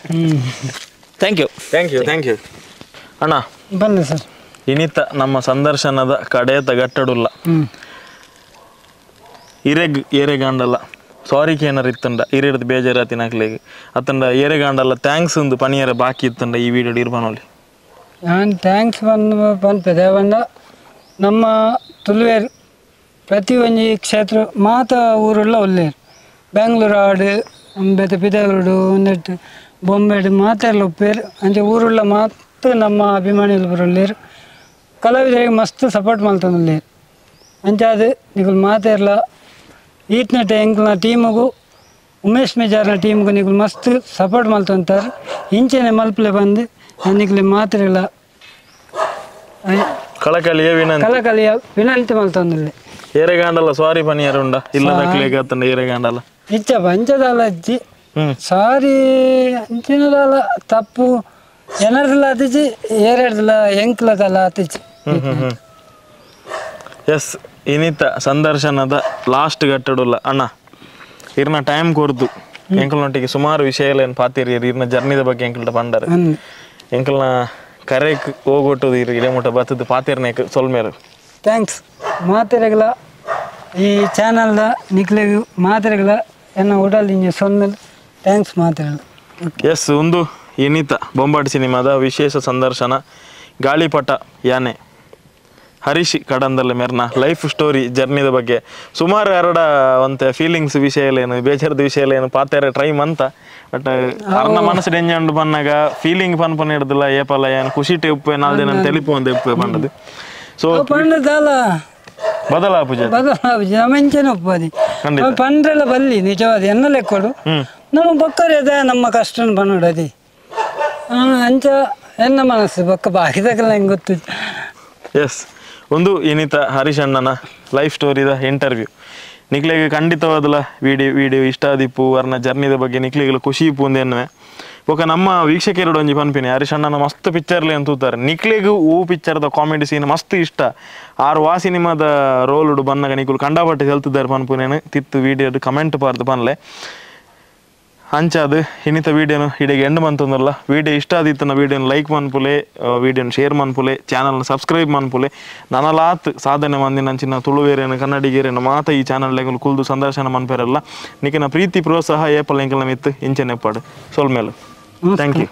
thank you thank you thank you ಅಣ್ಣ ಬನ್ನಿ ಸರ್ ಇನಿತ ನಮ್ಮ ಸಂದರ್ಶನದ ಕಡೆಯತ ಗಟ್ಟಡುಲ್ಲ ಇರೆಗ್ ಏರೆಗಾಂಡಲ್ಲ ಸಾರಿ ಕೇನರ್ ಇತ್ತಂಡ ಇರಿಡ್ದು ಬೇಜಾರಾತಿನಕ್ಲೆಗ್ ಅತ್ತಂಡ ಏರೆಗಾಂಡಲ್ಲ thanks ಒಂದು ಪನಿಯರ ಬಾಕಿ ಇತ್ತಂಡ ಈ ವಿಡಿಯೋ ಇರ್ಬಾನೋಲಿ. ನಾನು thanks ಬಂದು ಪನ್ಪೆದೆ ಪಂಡ ನಮ್ಮ ತುಳುವೇರು ಪ್ರತಿ ಒಂಜಿ ಕ್ಷೇತ್ರ ಮಾತ ಊರುಲ್ಲ ಒಲ್ಲೇರು ಬೆಂಗ್ಳೂರು ಆಡು ಬೇತೆ ಪಿದಗರುಡು ಒಂದೆಟ್ಟು ಬೊಂಬೆಡು ಮಾತೆಲ್ಲ ಉಪ್ಪೇರು ಅಂಚೆ ಊರುಳ್ಳ ಮಾತು ನಮ್ಮ ಅಭಿಮಾನಿಗಳು ಬರೋಲ್ಲೇರು ಕಲಾವಿದರಿಗೆ ಮಸ್ತ್ ಸಪೋರ್ಟ್ ಮಲ್ತೊಂದುಲ್ಲೇರು ಅಂಚೆ ಅದು ನಿಕುಲು ಮಾತೆರ್ಲ ಈತ್ನೆಟ ಎಂಕ್ಲ್ನ ಟೀಮುಗು ಉಮೇಶ್ ಮಿಜಾರ್ನ ಟೀಮ್ಗೂ ನಿಕುಲು ಮಸ್ತ್ ಸಪೋರ್ಟ್ ಮಲ್ತೊಂತಾರೆ ಇಂಚೆನೆ ಮಲ್ಪಲೆ ಬಂದು ನಿಕುಲು ಮಾತೆರ್ಲ ಕಳಕಳಿಯ ವಿನಂತಿ ಕಳಕಳಿಯ ವಿನಂತಿ ಮಲ್ತೊಂದುಲ್ಲೆ. ಏರೆಗಾಂಡಲ್ಲ ಸಾರಿ ಪನಿಯರ ಉಂಡ ಇಲ್ಲ ದಕ್ಲೆಗ್ ಅತ್ತಂಡ ಏರೆಗಾಂಡಲ್ಲ ಇಚ್ಚ ಪಂಚದಾಲ ಅಜ್ಜಿ ಸಾರಿ ಅಂಚಿನದಾಲ ತಪ್ಪು ಏನರ್ದಲ ಅತಿಜಿ ಏರೆಡ್ದಲ ಎಂಕ್ಲದಲ ಅತಿಜಿ. ಎಸ್ ಇನಿತ ಸಂದರ್ಶನದ ಲಾಸ್ಟ್ ಗಟ್ಟಡುಲ್ಲ ಅಣ್ಣ ಇರ್ನ ಟೈಮ್ ಕೊರ್ದು ಎಂಕಲ್ನೊಟ್ಟಿಗೆ ಸುಮಾರು ವಿಷಯಗಳೇನು ಪಾತಿರಿ ಇರ್ನ ಜರ್ನಿದ ಬಗ್ಗೆ ಎಂಕಲ್ಟ ಪಂಡರ್ ಎಂಕಲ್ನ ಕರೆಕ್ ಹೋಗೊಟ್ಟುದು ಇರು ಇಡೆ ಮುಟ್ಟ ಬತ್ತದು ಪಾತಿರ್ನೇಕ್ ಸೊಲ್ಮೇರು. Thanks ಮಾತೆರೆಗಳ ಈ ಚಾನಲ್ದ ನಿಕ್ಲೆಗ್ ಮಾತೆರೆಗಳ ಎನ್ನ ಉಡಲ್ ಇಂಜೆ ಸೊಲ್ಮೇಲೆ thanks ಮಾತೆರೆಗಳ. ಎಸ್ ಒಂದು ಇನಿತ ಬೊಂಬಾಟ್ ಸಿನಿಮಾದ ವಿಶೇಷ ಸಂದರ್ಶನ ಗಾಳಿಪಟ ಯಾನೆ ಹರೀಶ್ ಕಡಂದಲ್ಲ ಮೆರ್ನ ಲೈಫ್ ಸ್ಟೋರಿ ಜರ್ನಿದ ಬಗ್ಗೆ ಸುಮಾರು ಎರಡ ಒಂತೆ ಫೀಲಿಂಗ್ಸ್ ವಿಷಯಲೇನು ಬೇಜಾರದ ವಿಷಯಲೇನು ಪಾತೆರೆ ಟ್ರೈ ಮಂತ ಬಟ್ ಅರ್ನ ಮನಸ್ಸು ಡೆಂಜಂಡು ಬನ್ನಾಗ ಫೀಲಿಂಗ್ ಪನ್ಪನ ಹಿಡ್ದಿಲ್ಲ ಏಪಲ್ಲ ಏನು ಖುಷಿ ಉಪ್ಪೆ ನಾಲ್ ದಿನ ತೆಲಿಪು ಒಂದು ಉಪ್ಪೆ ಬಂದದ್ದು. ಸೊ ಪಂಡದಲ್ಲ ಬದಲಾಪುಜ ಬದಲಾಪುಜ ನಮ್ಮ ಒಪ್ಪದಿ ಪಂಡ್ರೆಲ್ಲ ಬಲ್ಲಿ ನಿಜವಾದ ಎನ್ನ ಲೆಕ್ಕೊಡು ನಮ್ಮ ಬಕ್ಕರೆ ಅದೇ ನಮ್ಮ ಕಷ್ಟ ಪನ್ನೋಡು ಅದೇ ಅಂಚ ಎನ್ನ ಮನಸ್ಸು ಬೊಕ್ಕ ಬಾಕಿದಕ್ಕೆಲ್ಲ ಹೆಂಗೆ ಗೊತ್ತು. ಎಸ್ ಒಂದು ಇನಿತ ಹರೀಶ್ ಅಣ್ಣನ ಲೈಫ್ ಸ್ಟೋರಿದ ಇಂಟರ್ವ್ಯೂ ನಿಕ್ಲೆಗೆ ಖಂಡಿತವಾದಲ ವಿಡಿಯೋ ಇಷ್ಟ ಆದಿಪ್ಪು ಅರ್ನ ಜರ್ನಿದ ಬಗ್ಗೆ ನಿಕ್ಲೆಗೆಲ್ಲ ಖುಷಿ ಇಪ್ಪು ಅಂದೇನ್ನುವೆ. ಬೊಕ ನಮ್ಮ ವೀಕ್ಷಕರು ಒಂಜಿ ಪನ್ಪಿನಿ ಹರೀಶ್ ಅಣ್ಣನ ಮಸ್ತ್ ಪಿಕ್ಚರ್ಲೆ ಅಂತ ತೂತಾರೆ ನಿಕ್ಲೆಗು ಊ ಪಿಕ್ಚರ್ದ ಕಾಮಿಡಿ ಸೀನ್ ಮಸ್ತ್ ಇಷ್ಟ ಆರು ವಾ ಸಿನಿಮಾದ ರೋಲುಡು ಬನ್ನಗ ನಿಕುಲು ಕಂಡಪಟ್ಟೆ ಹೆಲ್ತಿದ್ದಾರೆ ಪನ್ಪುನೇನು ತಿತ್ತು ವಿಡಿಯೋ ಕಮೆಂಟ್ ಪಾರ್ದು ಪನ್ಲೆ ಅಂಚಾದು ಇನ್ನಿತ ವೀಡಿಯೋನು ಇಡೀ ಎಂಡ್ ಮಂತಂದಲ್ಲ. ವೀಡಿಯೋ ಇಷ್ಟ ಆದಿತ್ತನ ವೀಡಿಯೋನ ಲೈಕ್ ಮನ್ಪುಲೆ ವೀಡಿಯೋನ ಶೇರ್ ಮನ್ಪುಲೆ ಚಾನಲ್ನ ಸಬ್ಸ್ಕ್ರೈಬ್ ಮನ್ಪುಲೆ ನನಲಾತ್ ಸಾಧನೆ ಮಂದಿನಂಚಿನ ತುಳುವೇರೇನು ಕನ್ನಡಿಗರೇನು ಮಾತ ಈ ಚಾನಲ್ ಲೆಗಲು ಕುಲ್ದು ಸಂದರ್ಶನ ಮನ್ಪೇರಲ್ಲ ನಿಕಿನ ಪ್ರೀತಿ ಪ್ರೋತ್ಸಾಹ ಏಪಲ್ ಎಂಕಲ್ನ ಮಿತ್ತು ಇಂಚೆನೆಪ್ಪಾಡು ಸೊಲ್ಮೇಲು. Thank you.